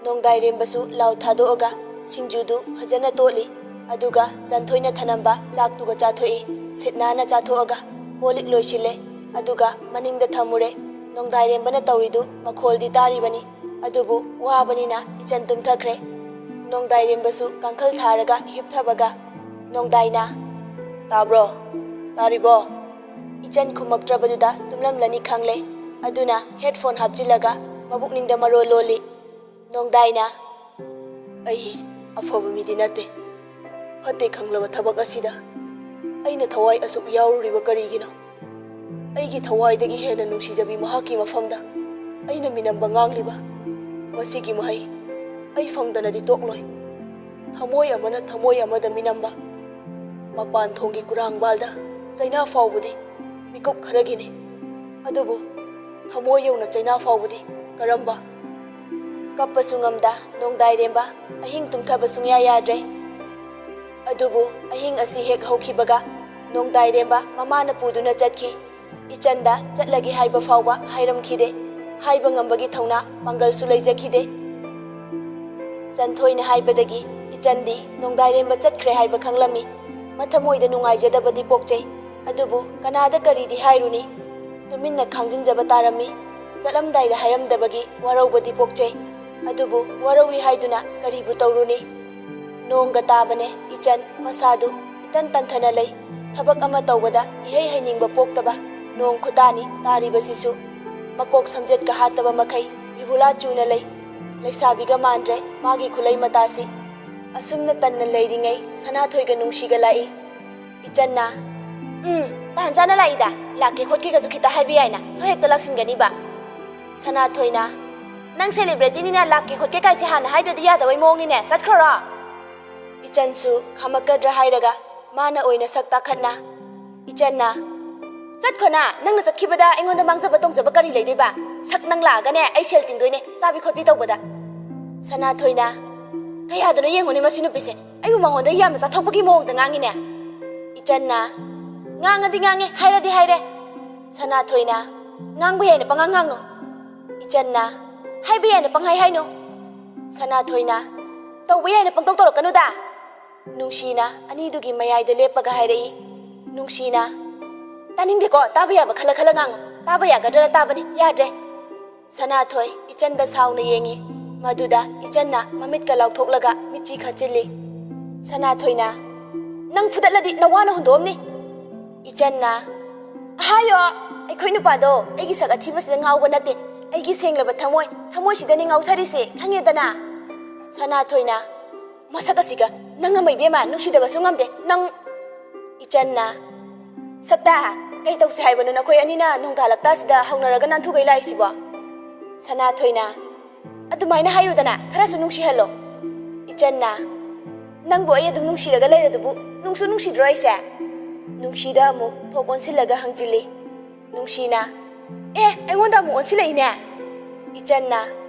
ꯅꯣꯡꯗꯥꯏꯔꯦꯝꯕꯁꯨ ꯂꯥꯎ ꯊꯥꯗꯣꯛꯑꯒ ꯁꯤꯡꯖꯨꯗꯨ ꯐꯖꯅ ꯇꯣꯠꯂꯤ꯫ ꯑꯗꯨꯒ ꯆꯟꯊꯣꯏꯅ ꯊꯅꯝꯕ ꯆꯥꯛꯇꯨꯒ ꯆꯥꯊꯣꯛꯏ꯫ ꯁꯤꯠ ꯅꯥꯟꯅ ꯆꯥꯊꯣꯛꯑꯒ ꯀꯣꯜ ꯂꯤꯛ ꯂꯣꯏꯁꯤꯜꯂꯦ꯫ ꯑꯗꯨꯒ ꯃꯅꯤꯡꯗ ꯊꯝꯃꯨꯔꯦ꯫ ꯅꯣꯡꯗꯥꯏꯔꯦꯝꯕꯅ ꯇꯧꯔꯤꯗꯨ ꯃꯈꯣꯜꯗꯤ ꯇꯥꯔꯤꯕꯅꯤ꯫ ꯑꯗꯨꯕꯨ ꯋꯥꯕꯅꯤꯅ ꯏꯆꯟ ꯇꯨꯝꯊꯈ꯭ꯔꯦ꯫ ꯅꯣꯡꯗꯥꯏꯔꯦꯝꯕꯁꯨ ꯀꯥꯡꯈꯜ ꯊꯥꯔꯒ ꯍꯤꯞꯊꯕꯒ ꯅꯣꯡꯗꯥꯏꯅ, "ꯇꯥꯕ꯭ꯔꯣ? ꯇꯥꯔꯤꯕꯣ?" ꯏꯆꯟ ꯈꯨꯝꯃꯛꯇ꯭ꯔꯕꯗꯨꯗ ꯇꯨꯝꯂꯝꯂꯅꯤ ꯈꯪꯂꯦ꯫ ꯑꯗꯨꯅ headphone ꯍꯥꯞꯆꯤꯜꯂꯒ ꯃꯕꯨꯛꯅꯤꯡꯗ ꯃꯔꯣꯜ ꯂꯣꯜꯂꯤ꯫ ꯅꯣꯡꯗꯥꯏꯅ, "ꯑꯩ ꯑꯐꯕ ꯃꯤꯗꯤ ꯅꯠꯇꯦ꯫ ꯐꯠꯇꯦ ꯈꯪꯂꯕ ꯊꯕꯛ ꯑꯁꯤꯗ ꯑꯩꯅ ꯊꯋꯥꯏ ꯑꯁꯨꯛ ꯌꯥꯎꯔꯨꯔꯤꯕ ꯀꯔꯤꯒꯤꯅꯣ? ꯑꯩꯒꯤ ꯊꯋꯥꯏꯗꯒꯤ ꯍꯦꯟꯅ ꯅꯨꯡꯁꯤꯖꯕꯤ ꯃꯍꯥꯛꯀꯤ ꯃꯐꯝꯗ ꯑꯩꯅ ꯃꯤꯅꯝꯕ ꯉꯥꯡꯂꯤꯕ꯫ ꯃꯁꯤꯒꯤ ꯃꯍꯩ ꯑꯩ ꯐꯪꯗꯅꯗꯤ ꯇꯣꯛꯂꯣꯏ꯫ ꯊꯃꯣꯏ ꯑꯃꯅ ꯊꯃꯣꯏ ꯑꯃꯗ ꯃꯤꯅꯝꯕ꯫ ꯃꯄꯥꯟ ꯊꯣꯡꯒꯤ ꯀꯨꯔꯥꯡꯕꯥꯜꯗ ꯆꯩꯅꯥ ꯐꯥꯎꯕꯗꯤ ꯃꯤꯀꯨꯞ ꯈꯔꯒꯤꯅꯤ꯫ ꯑꯗꯨꯕꯨ ꯊꯃꯣꯏ ꯌꯧꯅ ꯆꯩꯅꯥ ꯐꯥꯎꯕꯗꯤ ꯀꯔꯝꯕ?" ꯀꯞꯄꯁꯨ ꯉꯝꯗ ꯅꯣꯡꯗꯥꯏꯔꯦꯝꯕ ꯑꯍꯤꯡ ꯇꯨꯝꯊꯕ ꯁꯨꯡꯌꯥ ꯌꯥꯗ꯭ꯔꯦ꯫ ꯑꯗꯨꯕꯨ ꯑꯍꯤꯡ ꯑꯁꯤ ꯍꯦꯛ ꯍꯧꯈꯤꯕꯒ ꯅꯣꯡꯗꯥꯏꯔꯦꯝꯕ ꯃꯃꯥꯅ ꯄꯨꯗꯨꯅ ꯆꯠꯈꯤ꯫ ꯏꯆꯟꯗ ꯆꯠꯂꯒꯦ ꯍꯥꯏꯕ ꯐꯥꯎꯕ ꯍꯥꯏꯔꯝꯈꯤꯗꯦ꯫ ꯍꯥꯏꯕ ꯉꯝꯕꯒꯤ ꯊꯧꯅꯥ ꯄꯥꯡꯒꯜꯁꯨ ꯂꯩꯖꯈꯤꯗꯦ꯫ ꯆꯟꯊꯣꯏꯅ ꯍꯥꯏꯕꯗꯒꯤ ꯏꯆꯟꯗꯤ ꯅꯣꯡꯗꯥꯏꯔꯦꯝꯕ ꯆꯠꯈ꯭ꯔꯦ ꯍꯥꯏꯕ ꯈꯪꯂꯝꯃꯤ꯫ ꯃꯊꯃꯣꯏꯗ ꯅꯨꯡꯉꯥꯏꯖꯗꯕꯗꯤ ꯄꯣꯛꯆꯩ꯫ ꯑꯗꯨꯕꯨ ꯀꯅꯥꯗ ꯀꯔꯤꯗꯤ ꯍꯥꯏꯔꯨꯅꯤ? ꯇꯨꯃꯤꯟꯅ ꯈꯥꯡꯖꯤꯟꯖꯕ ꯇꯥꯔꯝꯃꯤ꯫ ꯆꯠꯂꯝꯗꯥꯏꯗ ꯍꯥꯏꯔꯝꯗꯕꯒꯤ ꯋꯥꯔꯧꯕꯗꯤ ꯄꯣꯛꯆꯩ꯫ ꯑꯗꯨꯕꯨ ꯋꯥꯔꯧꯏ ꯍꯥꯏꯗꯨꯅ ꯀꯔꯤꯕꯨ ꯇꯧꯔꯨꯅꯤ? ꯅꯣꯡꯒ ꯇꯥꯕꯅꯦ ꯏꯆꯟ ꯃꯁꯥꯗꯨ ꯏꯇꯟ ꯇꯟꯊꯅ ꯂꯩ꯫ ꯊꯕꯛ ꯑꯃ ꯇꯧꯕꯗ ꯏꯍꯩ ꯍꯩꯅꯤꯡꯕ ꯄꯣꯛꯇꯕ ꯅꯣꯡ ꯈꯨꯇꯥꯅꯤ ꯇꯥꯔꯤꯕꯁꯤꯁꯨ꯫ ꯃꯀꯣꯛ ꯁꯝꯖꯦꯠꯀ ꯍꯥꯠꯇꯕ ꯃꯈꯩ ꯕꯤꯕꯨꯂꯥ ꯆꯨꯅ ꯂꯩ꯫ ꯂꯩꯁꯥꯕꯤꯒ ꯃꯥꯟꯗ꯭ꯔꯦ ꯃꯥꯒꯤ ꯈꯨꯂꯩ ꯃꯇꯥꯁꯤ꯫ ꯑꯁꯨꯝꯅ ꯇꯟꯅ ꯂꯩꯔꯤꯉꯩ ꯁꯅꯥꯊꯣꯏꯒ ꯅꯨꯡꯁꯤꯒ ꯂꯥꯛꯏ꯫ ꯏꯆꯟꯅ, "ꯎꯝ, ꯇꯥꯟ ꯆꯥꯅ ꯂꯥꯛꯏꯗ, ꯂꯥꯛꯀꯦ ꯈꯣꯠꯀꯦꯒꯁꯨ ꯈꯤꯇ ꯍꯥꯏꯕ ꯌꯥꯏꯅ, ꯊꯣꯛ ꯍꯦꯛꯇ ꯂꯥꯛꯁꯤꯟꯒꯅꯤꯕ?" ꯁꯅꯥꯊꯣꯏꯅ, "ꯅꯪ celebrityꯅꯤꯅ ꯂꯥꯛꯀꯦ ꯈꯣꯠꯀꯦ ꯀꯥꯏꯁꯦ ꯍꯥꯟꯅ ꯍꯥꯏꯗ꯭ꯔꯗꯤ ꯌꯥꯗꯕꯩ ꯃꯑꯣꯡꯅꯤꯅꯦ, ꯆꯠꯈ꯭ꯔꯣꯔꯣ?" ꯏꯆꯟꯁꯨ ꯈꯝꯃꯛꯀꯗ꯭ꯔꯥ ꯍꯥꯏꯔꯒ ꯃꯥꯅ ꯑꯣꯏꯅ ꯁꯛ ꯇꯥꯈꯠꯅ, ꯏꯆꯟꯅ, "ꯆꯠꯈꯣꯅ, ꯅꯪꯅ ꯆꯠꯈꯤꯕꯗ ꯑꯩꯉꯣꯟꯗ ꯃꯥꯡꯖꯕ ꯇꯣꯡꯖꯕ ꯀꯔꯤ ꯂꯩꯗꯣꯏꯕ? ꯁꯛ ꯅꯪ ꯂꯥꯛꯑꯒꯅꯦ ꯑꯩ ꯁꯦꯜ ꯇꯤꯡꯗꯣꯏꯅꯦ, ꯆꯥꯕꯤ ꯈꯣꯠꯄꯤ ꯇꯧꯕꯗ꯫" ꯁꯅꯥꯊꯣꯏꯅ, "ꯀꯌꯥꯗꯅꯣ ꯌꯦꯡꯉꯨꯅꯦ ꯃꯁꯤ ꯅꯨꯄꯤꯁꯦ, ꯑꯩꯕꯨ ꯃꯉꯣꯟꯗ ꯌꯥꯝꯅ ꯆꯥꯊꯣꯛꯄꯒꯤ ꯃꯑꯣꯡꯗ ꯉꯥꯡꯉꯤꯅꯦ꯫" ꯏꯆꯟꯅ, "ꯉꯥꯡꯉꯗꯤ ꯉꯥꯡꯉꯦ, ꯍꯥꯏꯔꯗꯤ ꯍꯥꯏꯔꯦ꯫" ꯁꯅꯥꯊꯣꯏꯅ, "ꯉꯥꯡꯕ ꯌꯥꯏꯅ ꯄꯉꯥꯡ ꯉꯥꯡꯅꯨ꯫" ꯏꯆꯟꯅ, "ꯍꯥꯏꯕ ꯌꯥꯏꯅ ꯄꯪꯍꯥꯏ ꯍꯥꯏꯅꯨ꯫" ꯁꯅꯥꯊꯣꯏꯅ, "ꯇꯧꯕ ꯌꯥꯏꯅ ꯄꯪꯇꯧ ꯇꯧꯔꯛꯀꯅꯨꯗ꯫" ꯅꯨꯡꯁꯤꯅ ꯑꯅꯤꯗꯨꯒꯤ ꯃꯌꯥꯏꯗ ꯂꯦꯞꯄꯒ ꯍꯥꯏꯔꯛꯏ꯫ ꯅꯨꯡꯁꯤꯅ, "ꯇꯥꯅꯤꯡꯗꯦꯀꯣ, ꯇꯥꯕ ꯌꯥꯕ ꯈꯜꯂ ꯈꯜꯂ ꯉꯥꯡꯉꯨ꯫ ꯇꯥꯕ ꯌꯥꯒꯗ꯭ꯔꯅ ꯇꯥꯕꯅꯤ, ꯌꯥꯗ꯭ꯔꯦ꯫" ꯁꯅꯥꯊꯣꯏ ꯏꯆꯟꯗ ꯁꯥꯎꯅ ꯌꯦꯡꯉꯤ꯫ ꯃꯗꯨꯗ ꯏꯆꯟꯅ ꯃꯃꯤꯠꯀ ꯂꯥꯎꯊꯣꯛꯂꯒ ꯃꯤꯠꯆꯤ ꯈꯠꯆꯤꯜꯂꯤ꯫ ꯁꯅꯥꯊꯣꯏꯅ, "ꯅꯪ ꯐꯨꯗꯠꯂꯗꯤ ꯅꯋꯥꯅ ꯍꯨꯟꯗꯣꯛꯑꯝꯅꯤ꯫" ꯏꯆꯟꯅ, "ꯍꯥꯏꯌꯣ, ꯑꯩꯈꯣꯏ ꯅꯨꯄꯥꯗꯣ ꯑꯩꯒꯤ ꯁꯛ ꯑꯊꯤꯕꯁꯤꯗ ꯉꯥꯎꯕ ꯅꯠꯇꯦ, ꯑꯩꯒꯤ ꯁꯦꯡꯂꯕ ꯊꯃꯣꯏ, ꯊꯃꯣꯏꯁꯤꯗꯅꯤ ꯉꯥꯎꯊꯔꯤꯁꯦ, ꯈꯪꯉꯦꯗꯅ?" ꯁꯅꯥꯊꯣꯏꯅ, "ꯃꯁꯛ ꯑꯁꯤꯒ ꯅꯪ ꯑꯃ ꯏꯕꯦꯝꯃ ꯅꯨꯡꯁꯤꯗꯕꯁꯨ ꯉꯝꯗꯦ ꯅꯪ꯫" ꯏꯆꯟꯅ, "ꯁꯛꯇ, ꯀꯩ ꯇꯧꯁꯦ ꯍꯥꯏꯕꯅꯣ ꯅꯈꯣꯏ ꯑꯅꯤꯅ ꯅꯣꯡꯊꯥ ꯂꯛꯇꯥꯁꯤꯗ ꯍꯧꯅꯔꯒ ꯅꯥꯟꯊꯨꯒꯩ ꯂꯥꯛꯏꯁꯤꯕꯣ?" ꯁꯅꯥꯊꯣꯏꯅ, "ꯑꯗꯨꯃꯥꯏꯅ ꯍꯥꯏꯌꯨꯗꯅ, ꯈꯔꯁꯨ ꯅꯨꯡꯁꯤꯍꯜꯂꯣ꯫" ꯏꯆꯟꯅ, "ꯅꯪꯕꯨ ꯑꯩ ꯑꯗꯨꯝ ꯅꯨꯡꯁꯤꯔꯒ ꯂꯩꯔꯗꯨꯕꯨ ꯅꯨꯡꯁꯨ ꯅꯨꯡꯁꯤꯗ꯭ꯔꯣ ꯑꯩꯁꯦ?" ꯅꯨꯡꯁꯤꯗ ꯑꯃꯨꯛ ꯊꯣꯛ ꯑꯣꯟꯁꯤꯜꯂꯒ ꯍꯪꯖꯤꯜꯂꯤ꯫ ꯅꯨꯡꯁꯤꯅ, "ꯑꯦ, ꯑꯩꯉꯣꯟꯗ ꯑꯃꯨꯛ ꯑꯣꯟꯁꯤꯜꯂꯛꯏꯅꯦ?" ꯏꯆꯟꯅ,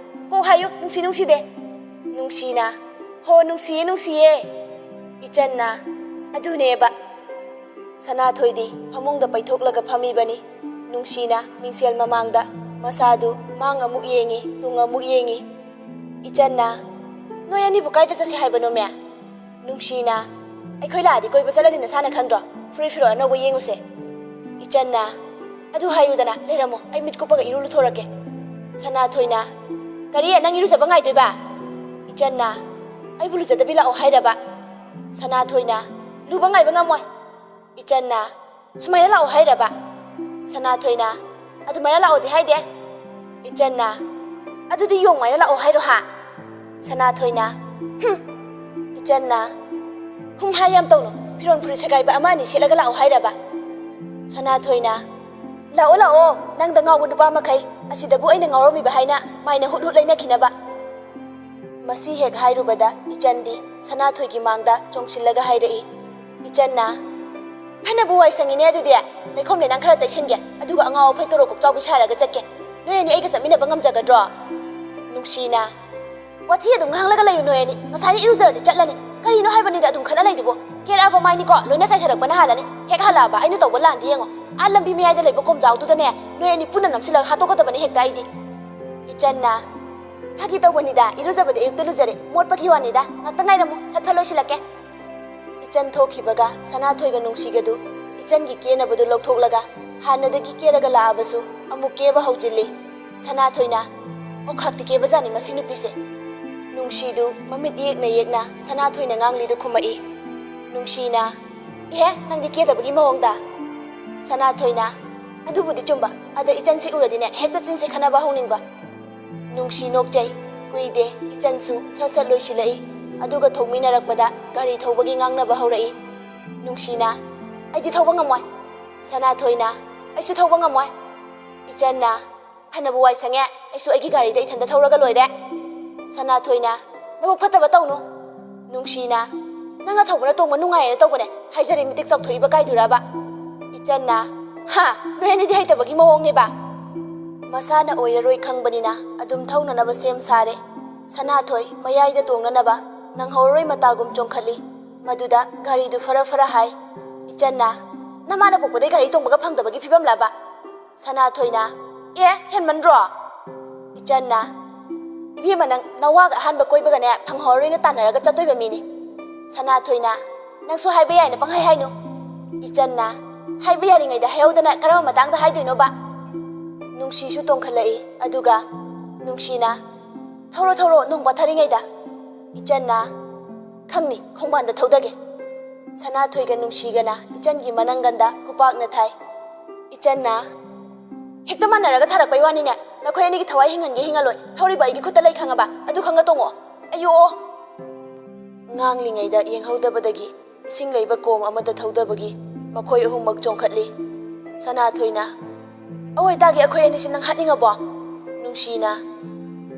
"ꯀꯣꯛ ꯍꯥꯏꯌꯨ, ꯅꯨꯡꯁꯤ ꯅꯨꯡꯁꯤꯗꯦ?" ꯅꯨꯡꯁꯤꯅ, "ꯍꯣ, ꯅꯨꯡꯁꯤꯌꯦ, ꯅꯨꯡꯁꯤꯌꯦ꯫" ꯏꯆꯟꯅ, "ꯑꯗꯨꯅꯦꯕ꯫" ꯁꯅꯥꯊꯣꯏꯗꯤ ꯐꯃꯨꯡꯗ ꯄꯩꯊꯣꯛꯂꯒ ꯐꯝꯃꯤꯕꯅꯤ꯫ ꯅꯨꯡꯁꯤꯅ ꯃꯤꯡꯁꯦꯜ ꯃꯃꯥꯡꯗ ꯃꯁꯥꯗꯨ ꯃꯥꯡ ꯑꯃꯨꯛ ꯌꯦꯡꯉꯤ, ꯇꯨꯡ ꯑꯃꯨꯛ ꯌꯦꯡꯉꯤ꯫ ꯏꯆꯟꯅ, "ꯅꯣꯏ ꯑꯅꯤꯕꯨ ꯀꯥꯏꯗ ꯆꯠꯁꯦ ꯍꯥꯏꯕꯅꯣꯃꯦ?" ꯅꯨꯡꯁꯤꯅ, "ꯑꯩꯈꯣꯏ ꯂꯥꯛꯑꯗꯤ ꯀꯣꯏꯕ ꯆꯠꯂꯅꯤ, ꯅꯁꯥꯅ ꯈꯪꯗ꯭ꯔꯣ? ꯐꯨꯔꯤꯠ ꯐꯤꯔꯣꯜ ꯑꯅꯧꯕ ꯌꯦꯡꯉꯨꯁꯦ꯫" ꯏꯆꯟꯅ, "ꯑꯗꯨ ꯍꯥꯏꯌꯨꯗꯅ, ꯂꯩꯔꯝꯃꯣ, ꯑꯩ ꯃꯤꯠ ꯀꯨꯞꯄꯒ ꯏꯔꯨ ꯂꯨꯊꯣꯔꯛꯀꯦ꯫" ꯁꯅꯥꯊꯣꯏꯅ, "ꯀꯔꯤ, ꯅꯪ ꯏꯔꯨꯖꯕ ꯉꯥꯏꯗꯣꯏꯕ?" ꯏꯆꯟꯅ, "ꯑꯩꯕꯨ ꯂꯨꯖꯗꯕꯤ ꯂꯥꯛꯑꯣ ꯍꯥꯏꯔꯕ?" ꯁꯅꯥꯊꯣꯏꯅ, "ꯂꯨꯕ ꯉꯥꯏꯕ ꯉꯝꯃꯣꯏ꯫" ꯏꯆꯟꯅ, "ꯁꯨꯃꯥꯏꯅ ꯂꯥꯛꯑꯣ ꯍꯥꯏꯔꯕ?" ꯁꯅꯥꯊꯣꯏꯅ, "ꯑꯗꯨꯃꯥꯏꯅ ꯂꯥꯛꯑꯣꯗꯤ ꯍꯥꯏꯗꯦ꯫" ꯏꯆꯟꯅ, "ꯑꯗꯨꯗꯤ ꯌꯣꯡꯃꯥꯏꯅ ꯂꯥꯛꯑꯣ ꯍꯥꯏꯔꯣ ꯍꯥ?" ꯁꯅꯥꯊꯣꯏꯅ, "ꯍꯨꯝ, ꯏꯆꯟꯅ, "ꯍꯨꯝ ꯍꯥꯏ ꯌꯥꯝ ꯇꯧꯅꯨ, ꯐꯤꯔꯣꯟ ꯐꯨꯔꯤꯠ ꯁꯦꯒꯥꯏꯕ ꯑꯃ ꯑꯅꯤ ꯁꯦꯠꯂꯒ ꯂꯥꯛꯑꯣ ꯍꯥꯏꯔꯕ?" ꯁꯅꯥꯊꯣꯏꯅ, "ꯂꯥꯛꯑꯣ ꯂꯥꯛꯑꯣ, ꯅꯪꯗ ꯉꯥꯎꯕ ꯅꯨꯄꯥ ꯃꯈꯩ, ꯑꯁꯤꯗꯕꯨ ꯑꯩꯅ ꯉꯥꯎꯔꯝꯃꯤꯕ ꯍꯥꯏꯅ ꯃꯥꯏꯅ ꯍꯨꯠ ꯍꯨꯠ ꯂꯩꯅꯈꯤꯅꯕ?" ꯃꯁꯤ ꯍꯦꯛ ꯍꯥꯏꯔꯨꯕꯗ ꯏꯆꯟꯗꯤ ꯁꯅꯥꯊꯣꯏꯒꯤ ꯃꯥꯡꯗ ꯆꯣꯡꯁꯤꯜꯂꯒ ꯍꯥꯏꯔꯛꯏ, ꯏꯆꯟꯅ, "ꯐꯅꯕꯨ ꯋꯥꯏ ꯁꯪꯉꯤꯅꯦ, ꯑꯗꯨꯗꯤ ꯂꯩꯈꯣꯝ ꯂꯩꯅꯥꯡ ꯈꯔ ꯇꯩꯁꯤꯟꯒꯦ, ꯑꯗꯨꯒ ꯑꯉꯥꯎ ꯑꯐꯩ ꯇꯣꯔꯣ ꯀꯣꯛꯆꯥꯎꯕꯤ ꯁꯥꯔꯒ ꯆꯠꯀꯦ꯫ ꯅꯣꯏ ꯑꯅꯤ ꯑꯩꯒ ꯆꯠꯃꯤꯟꯅꯕ ꯉꯝꯖꯒꯗ꯭ꯔꯣ?" ꯅꯨꯡꯁꯤꯅ, "ꯋꯥꯊꯤ ꯑꯗꯨꯝ ꯉꯥꯡꯂꯒ ꯂꯩꯌꯨ ꯅꯣꯏ ꯑꯅꯤ, ꯉꯁꯥꯏꯅ ꯏꯔꯨꯖꯔꯗꯤ ꯆꯠꯂꯅꯤ, ꯀꯔꯤꯅꯣ ꯍꯥꯏꯕꯅꯤꯗ ꯑꯗꯨꯝ ꯈꯠꯅ ꯂꯩꯗꯨꯕꯣ? ꯀꯦꯔꯛꯑꯕ ꯃꯥꯏꯅꯤꯀꯣ ꯂꯣꯏꯅ ꯆꯥꯏꯊꯔꯛꯄꯅ ꯍꯥꯜꯂꯅꯤ, ꯍꯦꯛ ꯍꯜꯂꯛꯑꯕ ꯑꯩꯅ ꯇꯧꯕ ꯂꯥꯟꯗꯤ ꯌꯦꯡꯉꯣ, ꯑꯥ ꯂꯝꯕꯤ ꯃꯌꯥꯏꯗ ꯂꯩꯕ ꯀꯣꯝꯖꯥꯎꯗꯨꯗꯅꯦ ꯅꯣꯏ ꯑꯅꯤ ꯄꯨꯟꯅ ꯅꯝꯁꯤꯜꯂꯒ ꯍꯥꯠꯇꯣꯛꯀꯗꯕꯅꯤ ꯍꯦꯛꯇ ꯑꯩꯗꯤ꯫" ꯏꯆꯟꯅ, "ꯐꯥꯒꯤ ꯇꯧꯕꯅꯤꯗ, ꯏꯔꯨꯖꯕꯗꯤ ꯑꯌꯨꯛꯇ ꯂꯨꯖꯔꯦ, ꯃꯣꯠꯄꯒꯤ ꯋꯥꯅꯤꯗ, ꯉꯥꯛꯇ ꯉꯥꯏꯔꯝꯃꯨ, ꯁꯠ ꯐꯠ ꯂꯣꯏꯁꯤꯜꯂꯛꯀꯦ꯫" ꯏꯆꯟ ꯊꯣꯛꯈꯤꯕꯒ ꯁꯅꯥꯊꯣꯏꯒ ꯅꯨꯡꯁꯤꯒꯗꯨ ꯏꯆꯟꯒꯤ ꯀꯦꯅꯕꯗꯨ ꯂꯧꯊꯣꯛꯂꯒ ꯍꯥꯟꯅꯗꯒꯤ ꯀꯦꯔꯒ ꯂꯥꯛꯑꯕꯁꯨ ꯑꯃꯨꯛ ꯀꯦꯕ ꯍꯧꯖꯤꯜꯂꯤ꯫ ꯁꯅꯥꯊꯣꯏꯅ, "ꯑꯣꯈꯥꯛꯇꯤ ꯀꯦꯕꯖꯥꯠꯅꯤ ꯃꯁꯤ ꯅꯨꯄꯤꯁꯦ꯫" ꯅꯨꯡꯁꯤꯗꯨ ꯃꯃꯤꯠ ꯌꯦꯛꯅ ꯌꯦꯛꯅ ꯁꯅꯥꯊꯣꯏꯅ ꯉꯥꯡꯂꯤꯗꯨ ꯈꯨꯝꯃꯛꯏ꯫ ꯅꯨꯡꯁꯤꯅ, "ꯏꯍꯦ, ꯅꯪꯗꯤ ꯀꯦꯗꯕꯒꯤ ꯃꯑꯣꯡꯗ?" ꯁꯅꯥꯊꯣꯏꯅ, "ꯑꯗꯨꯕꯨꯗꯤ ꯆꯨꯝꯕ, ꯑꯗ ꯏꯆꯟꯁꯦ ꯎꯔꯗꯤꯅꯦ ꯍꯦꯛꯇ ꯆꯤꯟꯁꯦ ꯈꯟꯅꯕ ꯍꯧꯅꯤꯡꯕ꯫" ꯅꯨꯡꯁꯤ ꯅꯣꯛꯆꯩ꯫ ꯀꯨꯏꯗꯦ, ꯏꯆꯟꯁꯨ ꯁꯠ ꯁꯠ ꯂꯣꯏꯁꯤꯜꯂꯛꯏ꯫ ꯑꯗꯨꯒ ꯊꯣꯛꯃꯤꯟꯅꯔꯛꯄꯗ ꯒꯥꯔꯤ ꯊꯧꯕꯒꯤ ꯉꯥꯡꯅꯕ ꯍꯧꯔꯛꯏ꯫ ꯅꯨꯡꯁꯤꯅ, "ꯑꯩꯗꯤ ꯊꯧꯕ ꯉꯝꯃꯣꯏ꯫" ꯁꯅꯥꯊꯣꯏꯅ, "ꯑꯩꯁꯨ ꯊꯧꯕ ꯉꯝꯃꯣꯏ꯫" ꯏꯆꯟꯅ, "ꯐꯅꯕꯨ ꯋꯥꯏ ꯁꯪꯉꯦ, ꯑꯩꯁꯨ ꯑꯩꯒꯤ ꯒꯥꯔꯤꯗ ꯏꯊꯟꯗ ꯊꯧꯔꯒ ꯂꯣꯏꯔꯦ꯫" ꯁꯅꯥꯊꯣꯏꯅ, "ꯅꯕꯨꯛ ꯐꯠꯇꯕ ꯇꯧꯅꯨ꯫" ꯅꯨꯡꯁꯤꯅ, "ꯅꯪꯅ ꯊꯧꯕꯅ ꯇꯣꯡꯕ ꯅꯨꯡꯉꯥꯏꯌꯦꯅ ꯇꯧꯕꯅꯦ, ꯍꯥꯏꯖꯔꯦ ꯃꯤꯇꯤꯛ ꯆꯥꯎꯊꯣꯛꯏꯕ ꯀꯥꯏꯗꯨꯔꯕ?" ꯏꯆꯟꯅ, "ꯍꯥ, ꯅꯣꯏ ꯑꯅꯤꯗꯤ ꯍꯩꯇꯕꯒꯤ ꯃꯑꯣꯡꯅꯦꯕ?" ꯃꯁꯥꯅ ꯑꯣꯏꯔꯔꯣꯏ ꯈꯪꯕꯅꯤꯅ ꯑꯗꯨꯝ ꯊꯧꯅꯅꯕ ꯁꯦꯝ ꯁꯥꯔꯦ꯫ ꯁꯅꯥꯊꯣꯏ ꯃꯌꯥꯏꯗ ꯇꯣꯡꯅꯅꯕ ꯅꯪꯍꯧꯔꯔꯣꯏ ꯃꯇꯥꯒꯨꯝ ꯆꯣꯡꯈꯠꯂꯤ꯫ ꯃꯗꯨꯗ ꯒꯥꯔꯤꯗꯨ ꯐꯔ ꯐꯔ ꯍꯥꯏ꯫ ꯏꯆꯟꯅ, "ꯅꯃꯥꯅ ꯄꯣꯛꯄꯗꯩ ꯒꯥꯔꯤ ꯇꯣꯡꯕꯒ ꯐꯪꯗꯕꯒꯤ ꯐꯤꯕꯝꯂꯕ?" ꯁꯅꯥꯊꯣꯏꯅ, "ꯑꯦ, ꯍꯦꯟꯃꯟꯗ꯭ꯔꯣ?" ꯏꯆꯟꯅ, "ꯏꯕꯦꯝꯃ, ꯅꯪ ꯅꯋꯥꯒ ꯑꯍꯥꯟꯕ ꯀꯣꯏꯕꯒꯅꯦ ꯐꯪꯍꯧꯔꯔꯣꯏꯅ ꯇꯥꯟꯅꯔꯒ ꯆꯠꯇꯣꯏꯕ ꯃꯤꯅꯤ꯫" ꯁꯅꯥꯊꯣꯏꯅ, "ꯅꯪꯁꯨ ꯍꯥꯏꯕ ꯌꯥꯏꯅ ꯄꯪꯍꯥꯏ ꯍꯥꯏꯅꯨ꯫" ꯏꯆꯟꯅ, "ꯍꯥꯏꯕ ꯌꯥꯔꯤꯉꯩꯗ ꯍꯥꯏꯍꯧꯗꯅ ꯀꯔꯝꯕ ꯃꯇꯥꯡꯗ ꯍꯥꯏꯗꯣꯏꯅꯣꯕ?" ꯅꯨꯡꯁꯤꯁꯨ ꯇꯣꯡꯈꯠꯂꯛꯏ꯫ ꯑꯗꯨꯒ ꯅꯨꯡꯁꯤꯅ, "ꯊꯧꯔꯣ, ꯊꯧꯔꯣ, ꯅꯣꯡ ꯄꯥꯊꯔꯤꯉꯩꯗ꯫" ꯏꯆꯟꯅ, "ꯈꯪꯅꯤ, ꯈꯣꯡꯕꯥꯟꯗ ꯊꯧꯗꯒꯦ꯫" ꯁꯅꯥꯊꯣꯏꯒ ꯅꯨꯡꯁꯤꯒꯅ ꯏꯆꯟꯒꯤ ꯃꯅꯪꯒꯟꯗ ꯈꯨꯄꯥꯛꯅ ꯊꯥꯏ꯫ ꯏꯆꯟꯅ, "ꯍꯦꯛꯇ ꯃꯥꯟꯅꯔꯒ ꯊꯥꯔꯛꯄꯩ ꯋꯥꯅꯤꯅꯦ꯫ ꯅꯈꯣꯏ ꯑꯅꯤꯒꯤ ꯊꯋꯥꯏ ꯍꯤꯡꯍꯟꯒꯦ ꯍꯤꯡꯍꯜꯂꯣꯏ, ꯊꯧꯔꯤꯕ ꯑꯩꯒꯤ ꯈꯨꯠꯇ ꯂꯩ ꯈꯪꯉꯕ? ꯑꯗꯨ ꯈꯪꯉ ꯇꯣꯡꯉꯣ꯫ ꯑꯌꯣ!" ꯉꯥꯡꯂꯤꯉꯩꯗ ꯌꯦꯡꯍꯧꯗꯕꯗꯒꯤ ꯏꯁꯤꯡ ꯂꯩꯕ ꯀꯣꯝ ꯑꯃꯗ ꯊꯧꯗꯕꯒꯤ ꯃꯈꯣꯏ ꯑꯍꯨꯝꯃꯛ ꯆꯣꯡꯈꯠꯂꯤ꯫ ꯁꯅꯥꯊꯣꯏꯅ, "ꯑꯋꯣꯏ ꯇꯥꯒꯦ, ꯑꯩꯈꯣꯏ ꯑꯅꯤꯁꯤ ꯅꯪ ꯍꯥꯠꯅꯤꯡꯉꯕꯣ?" ꯅꯨꯡꯁꯤꯅ,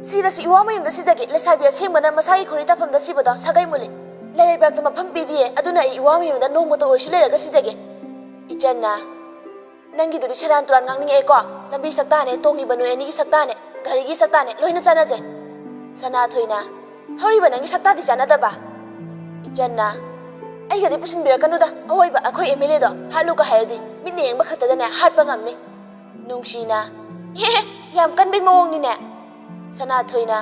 "ꯁꯤꯔꯁꯨ ꯏꯋꯥ ꯃꯌꯨꯝꯗ ꯁꯤꯖꯒꯦ꯫ ꯂꯩꯁꯥꯕꯤ ꯑꯁꯦꯡꯕꯅ ꯃꯁꯥꯒꯤ ꯈꯣꯔꯤ ꯇꯥꯐꯝꯗ ꯁꯤꯕꯗꯣ ꯁꯥꯒꯩ ꯃꯨꯜꯂꯤ꯫ ꯂꯩꯔꯩꯕꯥꯛꯇ ꯃꯐꯝ ꯄꯤꯗꯤꯌꯦ꯫ ꯑꯗꯨꯅ ꯑꯩ ꯏꯋꯥ ꯃꯌꯨꯝꯗ ꯅꯣꯡꯃꯇ ꯑꯣꯏꯁꯨ ꯂꯩꯔꯒ ꯁꯤꯖꯒꯦ꯫" ꯏꯆꯟꯅ, "ꯅꯪꯒꯤꯗꯨꯗꯤ ꯁꯦꯔꯥꯟ ꯇꯨꯔꯥꯟ ꯉꯥꯡꯅꯤꯡꯉꯛꯑꯦꯀꯣ꯫ ꯂꯝꯕꯤ ꯁꯛꯇꯥꯅꯦ, ꯇꯣꯡꯉꯤꯕ ꯅꯣꯏ ꯑꯅꯤꯒꯤ ꯁꯛꯇꯥꯅꯦ, ꯒꯥꯔꯤꯒꯤ ꯁꯛꯇꯥꯅꯦ, ꯂꯣꯏꯅ ꯆꯥꯟꯅꯖꯩ꯫" ꯁꯅꯥꯊꯣꯏꯅ, "ꯊꯧꯔꯤꯕ ꯅꯪꯒꯤ ꯁꯛꯇꯥꯗꯤ ꯆꯥꯟꯅꯗꯕ꯫" ꯏꯆꯟꯅ, "ꯑꯩꯒꯗꯤ ꯄꯨꯁꯤꯟꯕꯤꯔꯛꯀꯅꯨꯗ, ꯑꯋꯣꯏꯕ ꯑꯩꯈꯣꯏ ꯑꯦꯝ ꯑꯦꯜ ꯑꯦꯗꯣ ꯍꯥꯠꯂꯨꯒ ꯍꯥꯏꯔꯗꯤ ꯃꯤꯠꯅ ꯌꯦꯡꯕ ꯈꯛꯇꯗꯅꯦ ꯍꯥꯠꯄ ꯉꯝꯅꯤ꯫" ꯅꯨꯡꯁꯤꯅ, "ꯍꯦ ꯍꯦ, ꯌꯥꯝ ꯀꯟꯕꯩ ꯃꯑꯣꯡꯅꯤꯅꯦ꯫" ꯁꯅꯥꯊꯣꯏꯅ,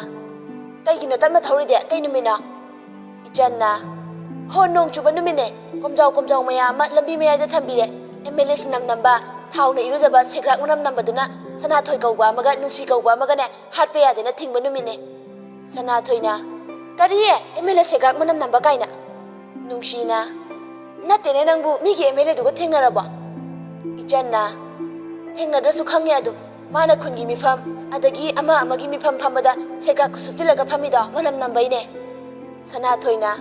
"ꯀꯩꯒꯤꯅꯣ ꯇꯞꯅ ꯊꯧꯔꯤꯗꯤ? ꯀꯩ ꯅꯨꯃꯤꯠꯅꯣ?" ꯏꯆꯟꯅ, "ꯍꯣ, ꯅꯣꯡ ꯆꯨꯕ ꯅꯨꯃꯤꯠꯅꯦ꯫ ꯀꯣꯝꯖꯥꯎ ꯀꯣꯝꯖꯥꯎ ꯃꯌꯥꯝ ꯑꯃ ꯂꯝꯕꯤ ꯃꯌꯥꯏꯗ ꯊꯝꯕꯤꯔꯦ꯫ ꯑꯦꯝ ꯑꯦꯜ ꯑꯦ ꯁꯤꯅꯝ ꯅꯝꯕ, ꯊꯥꯎꯅ ꯏꯔꯨꯖꯕ ꯁꯦꯒ꯭ꯔꯥꯛ ꯃꯅꯝ ꯅꯝꯕꯗꯨꯅ ꯁꯅꯥꯊꯣꯏ ꯀꯧꯕ ꯑꯃꯒ ꯅꯨꯡꯁꯤ ꯀꯧꯕ ꯑꯃꯒꯅꯦ ꯍꯥꯠꯄ ꯌꯥꯗꯦꯅ ꯊꯤꯡꯕ ꯅꯨꯃꯤꯠꯅꯦ꯫" ꯁꯅꯥꯊꯣꯏꯅ, "ꯀꯔꯤ? ꯑꯦꯝ ꯑꯦꯜ ꯑꯦ ꯁꯦꯒ꯭ꯔꯥꯛ ꯃꯅꯝ ꯅꯝꯕ ꯀꯥꯏꯅ?" ꯅꯨꯡꯁꯤꯅ, "ꯅꯠꯇꯦꯅꯦ, ꯅꯪꯕꯨ ꯃꯤꯒꯤ ꯑꯦꯝ ꯑꯦꯜ ꯑꯦꯗꯨꯒ ꯊꯦꯡꯅꯔꯕꯣ?" ꯏꯆꯟꯅ, "ꯊꯦꯡꯅꯗ꯭ꯔꯁꯨ ꯈꯪꯉꯦ ꯑꯗꯨꯝ꯫ ꯃꯥꯅ ꯈꯨꯟꯒꯤ ꯃꯤꯐꯝ, ꯑꯗꯒꯤ ꯑꯃ ꯑꯃꯒꯤ ꯃꯤꯐꯝ ꯐꯝꯕꯗ ꯁꯦꯒ꯭ꯔꯥꯛ ꯈꯨꯁꯨꯞ ꯊꯤꯜꯂꯒ ꯐꯝꯃꯤꯗꯣ ꯃꯅꯝ ꯅꯝꯕꯩꯅꯦ꯫" ꯁꯅꯥꯊꯣꯏꯅ,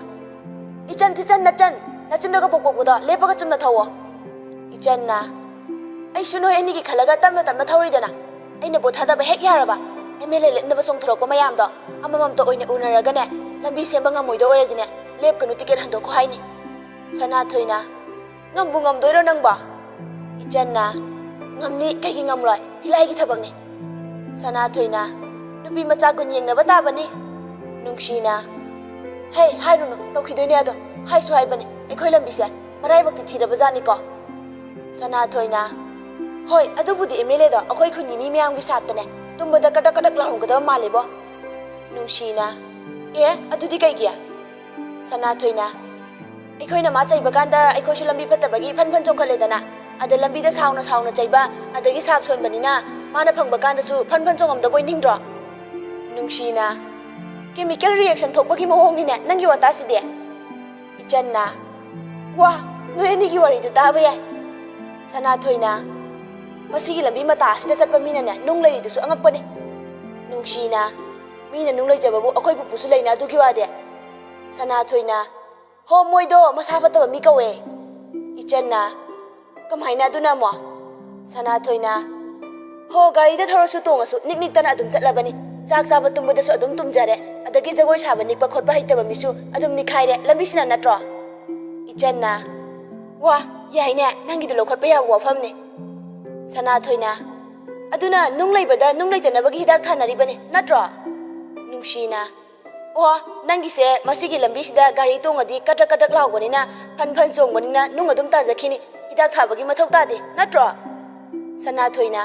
"ꯏꯆꯟ, ꯊꯤꯆꯟ, ꯅꯆꯟ, ꯅꯆꯤꯟꯗꯣ ꯀꯕꯣꯛ ꯄꯣꯛꯄꯗꯣ ꯂꯦꯞꯄꯒ ꯆꯨꯝꯅ ꯊꯧꯋꯣ꯫" ꯏꯆꯟꯅ, "ꯑꯩꯁꯨ ꯅꯣꯏ ꯑꯅꯤꯒꯤ ꯈꯜꯂꯒ ꯇꯞꯅ ꯇꯞꯅ ꯊꯧꯔꯤꯗꯅ꯫ ꯑꯩꯅ ꯄꯣꯠ ꯊꯥꯗꯕ ꯍꯦꯛ ꯌꯥꯔꯕ, ꯑꯦꯝ ꯑꯦꯜ ꯑꯦ ꯂꯦꯞꯅꯕ ꯆꯣꯡꯊꯣꯔꯛꯄ ꯃꯌꯥꯝꯗꯣ ꯑꯃꯃꯝꯇ ꯑꯣꯏꯅ ꯎꯅꯔꯒꯅꯦ, ꯂꯝꯕꯤ ꯁꯦꯝꯕ ꯉꯝꯃꯣꯏꯗꯣ ꯑꯣꯏꯔꯗꯤꯅꯦ, ꯂꯦꯞꯀꯅꯨ, ꯇꯤꯀꯦꯠ ꯍꯟꯗꯣꯛꯈꯣ ꯍꯥꯏꯅꯤ꯫" ꯁꯅꯥꯊꯣꯏꯅ, "ꯉꯝꯕꯨ ꯉꯝꯗꯣꯏꯔꯣ ꯅꯪꯕꯣ?" ꯏꯆꯟꯅ, "ꯉꯝꯅꯤ, ꯀꯩꯒꯤ ꯉꯝꯂꯣꯏ? ꯊꯤꯂꯥꯏꯒꯤ ꯊꯕꯛꯅꯤ꯫" ꯁꯅꯥꯊꯣꯏꯅ, "ꯅꯨꯄꯤ ꯃꯆꯥ ꯒꯨꯟ ꯌꯦꯡꯅꯕ ꯇꯥꯕꯅꯤ꯫" ꯅꯨꯡꯁꯤꯅ, "ꯍꯦ, ꯍꯥꯏꯔꯨꯅꯨ, ꯇꯧꯈꯤꯗꯣꯏꯅꯦ ꯑꯗꯣ꯫ ꯍꯥꯏꯁꯨ ꯍꯥꯏꯕꯅꯤ, ꯑꯩꯈꯣꯏ ꯂꯝꯕꯤꯁꯦ ꯃꯔꯥꯏꯕꯛꯇꯤ ꯊꯤꯔꯕꯖꯥꯠꯅꯤꯀꯣ꯫" ꯁꯅꯥꯊꯣꯏꯅ, "ꯍꯣꯏ, ꯑꯗꯨꯕꯨꯗꯤ ꯑꯦꯝ ꯑꯦꯜ ꯑꯦꯗꯣ ꯑꯩꯈꯣꯏ ꯈꯨꯟꯒꯤ ꯃꯤ ꯃꯌꯥꯝꯒꯤ ꯁꯥꯞꯇꯅꯦ, ꯇꯨꯝꯕꯗ ꯀꯗꯛ ꯀꯗꯛ ꯂꯥꯎꯔꯝꯒꯗꯕ ꯃꯥꯜꯂꯦꯕꯣ꯫" ꯅꯨꯡꯁꯤꯅ, "ꯑꯦ, ꯑꯗꯨꯗꯤ ꯀꯩꯒꯤ?" ꯁꯅꯥꯊꯣꯏꯅ, "ꯑꯩꯈꯣꯏꯅ ꯃꯥ ꯆꯩꯕ ꯀꯥꯟꯗ ꯑꯩꯈꯣꯏꯁꯨ ꯂꯝꯕꯤ ꯐꯠꯇꯕꯒꯤ ꯐꯟ ꯐꯟ ꯆꯣꯡꯈꯠꯂꯦꯗꯅ꯫ ꯑꯗ ꯂꯝꯕꯤꯗ ꯁꯥꯎꯅ ꯁꯥꯎꯅ ꯆꯩꯕ, ꯑꯗꯒꯤ ꯁꯥꯞ ꯁꯣꯟꯕꯅꯤꯅ ꯃꯥꯅ ꯐꯪꯕ ꯀꯥꯟꯗꯁꯨ ꯐꯟ ꯐꯟ ꯆꯣꯡꯉꯝꯗꯕ ꯑꯣꯏꯅꯤꯡꯗ꯭ꯔꯣ?" ꯅꯨꯡꯁꯤꯅ, "ꯀꯦꯃꯤꯀꯦꯜ ꯔꯤꯌꯦꯛꯁꯟ ꯊꯣꯛꯄꯒꯤ ꯃꯑꯣꯡꯅꯤꯅꯦ ꯅꯪꯒꯤ ꯋꯥꯇꯥꯁꯤꯗꯤ꯫" ꯏꯆꯟꯅ, "ꯋꯥ, ꯅꯣꯏ ꯑꯅꯤꯒꯤ ꯋꯥꯔꯤꯗꯨ ꯇꯥꯕ ꯌꯥꯏ꯫" ꯁꯅꯥꯊꯣꯏꯅ, "ꯃꯁꯤꯒꯤ ꯂꯝꯕꯤ ꯃꯇꯥ ꯑꯁꯤꯗ ꯆꯠꯄ ꯃꯤꯅꯅꯦ ꯅꯨꯡ ꯂꯩꯔꯤꯗꯨꯁꯨ ꯑꯉꯛꯄꯅꯤ꯫" ꯅꯨꯡꯁꯤꯅ, "ꯃꯤꯅ ꯅꯨꯡ ꯂꯩꯖꯕꯕꯨ ꯑꯩꯈꯣꯏ ꯄꯨꯄꯨꯁꯨ ꯂꯩꯅ ꯑꯗꯨꯒꯤ ꯋꯥꯗꯤ꯫" ꯁꯅꯥꯊꯣꯏꯅ, "ꯍꯣ, ꯃꯣꯏꯗꯣ ꯃꯁꯥ ꯐꯠꯇꯕ ꯃꯤ ꯀꯧꯋꯦ꯫" ꯏꯆꯟꯅ, "ꯀꯃꯥꯏꯅ ꯑꯗꯨꯅ ꯑꯃꯨꯛ?" ꯁꯅꯥꯊꯣꯏꯅ, "ꯍꯣ, ꯒꯥꯔꯤꯗ ꯊꯧꯔꯁꯨ ꯇꯣꯡꯉꯁꯨ ꯅꯤꯛ ꯅꯤꯛꯇꯅ ꯑꯗꯨꯝ ꯆꯠꯂꯕꯅꯤ꯫ ꯆꯥꯛ ꯆꯥꯕ ꯇꯨꯝꯕꯗꯁꯨ ꯑꯗꯨꯝ ꯇꯨꯝꯖꯔꯦ꯫ ꯑꯗꯒꯤ ꯖꯒꯣꯏ ꯁꯥꯕ ꯅꯤꯛꯄ ꯈꯣꯠꯄ ꯍꯩꯇꯕ ꯃꯤꯁꯨ ꯑꯗꯨꯝ ꯅꯤꯛꯈꯥꯏꯔꯦ, ꯂꯝꯕꯤꯁꯤꯅ ꯅꯠꯇ꯭ꯔꯣ?" ꯏꯆꯟꯅ, "ꯋꯥ, ꯌꯥꯏꯅꯦ, ꯅꯪꯒꯤꯗꯨ ꯂꯧꯈꯠꯄ ꯌꯥꯕ ꯋꯥꯐꯝꯅꯤ꯫" ꯁꯅꯥꯊꯣꯏꯅ, "ꯑꯗꯨꯅ ꯅꯨꯡ ꯂꯩꯕꯗ ꯅꯨꯡ ꯂꯩꯇꯅꯕꯒꯤ ꯍꯤꯗꯥꯛ ꯊꯥꯅꯔꯤꯕꯅꯤ ꯅꯠꯇ꯭ꯔꯣ?" ꯅꯨꯡꯁꯤꯅ, "ꯑꯣ, ꯅꯪꯒꯤꯁꯦ ꯃꯁꯤꯒꯤ ꯂꯝꯕꯤꯁꯤꯗ ꯒꯥꯔꯤ ꯇꯣꯡꯉꯗꯤ ꯀꯗ꯭ꯔꯛ ꯀꯗ꯭ꯔꯛ ꯂꯥꯎꯕꯅꯤꯅ, ꯐꯟ ꯐꯟ ꯆꯣꯡꯕꯅꯤꯅ ꯅꯨꯡ ꯑꯗꯨꯝ ꯇꯥꯖꯈꯤꯅꯤ, ꯍꯤꯗꯥꯛ ꯊꯥꯕꯒꯤ ꯃꯊꯧ ꯇꯥꯗꯦ ꯅꯠꯇ꯭ꯔꯣ?" ꯁꯅꯥꯊꯣꯏꯅ,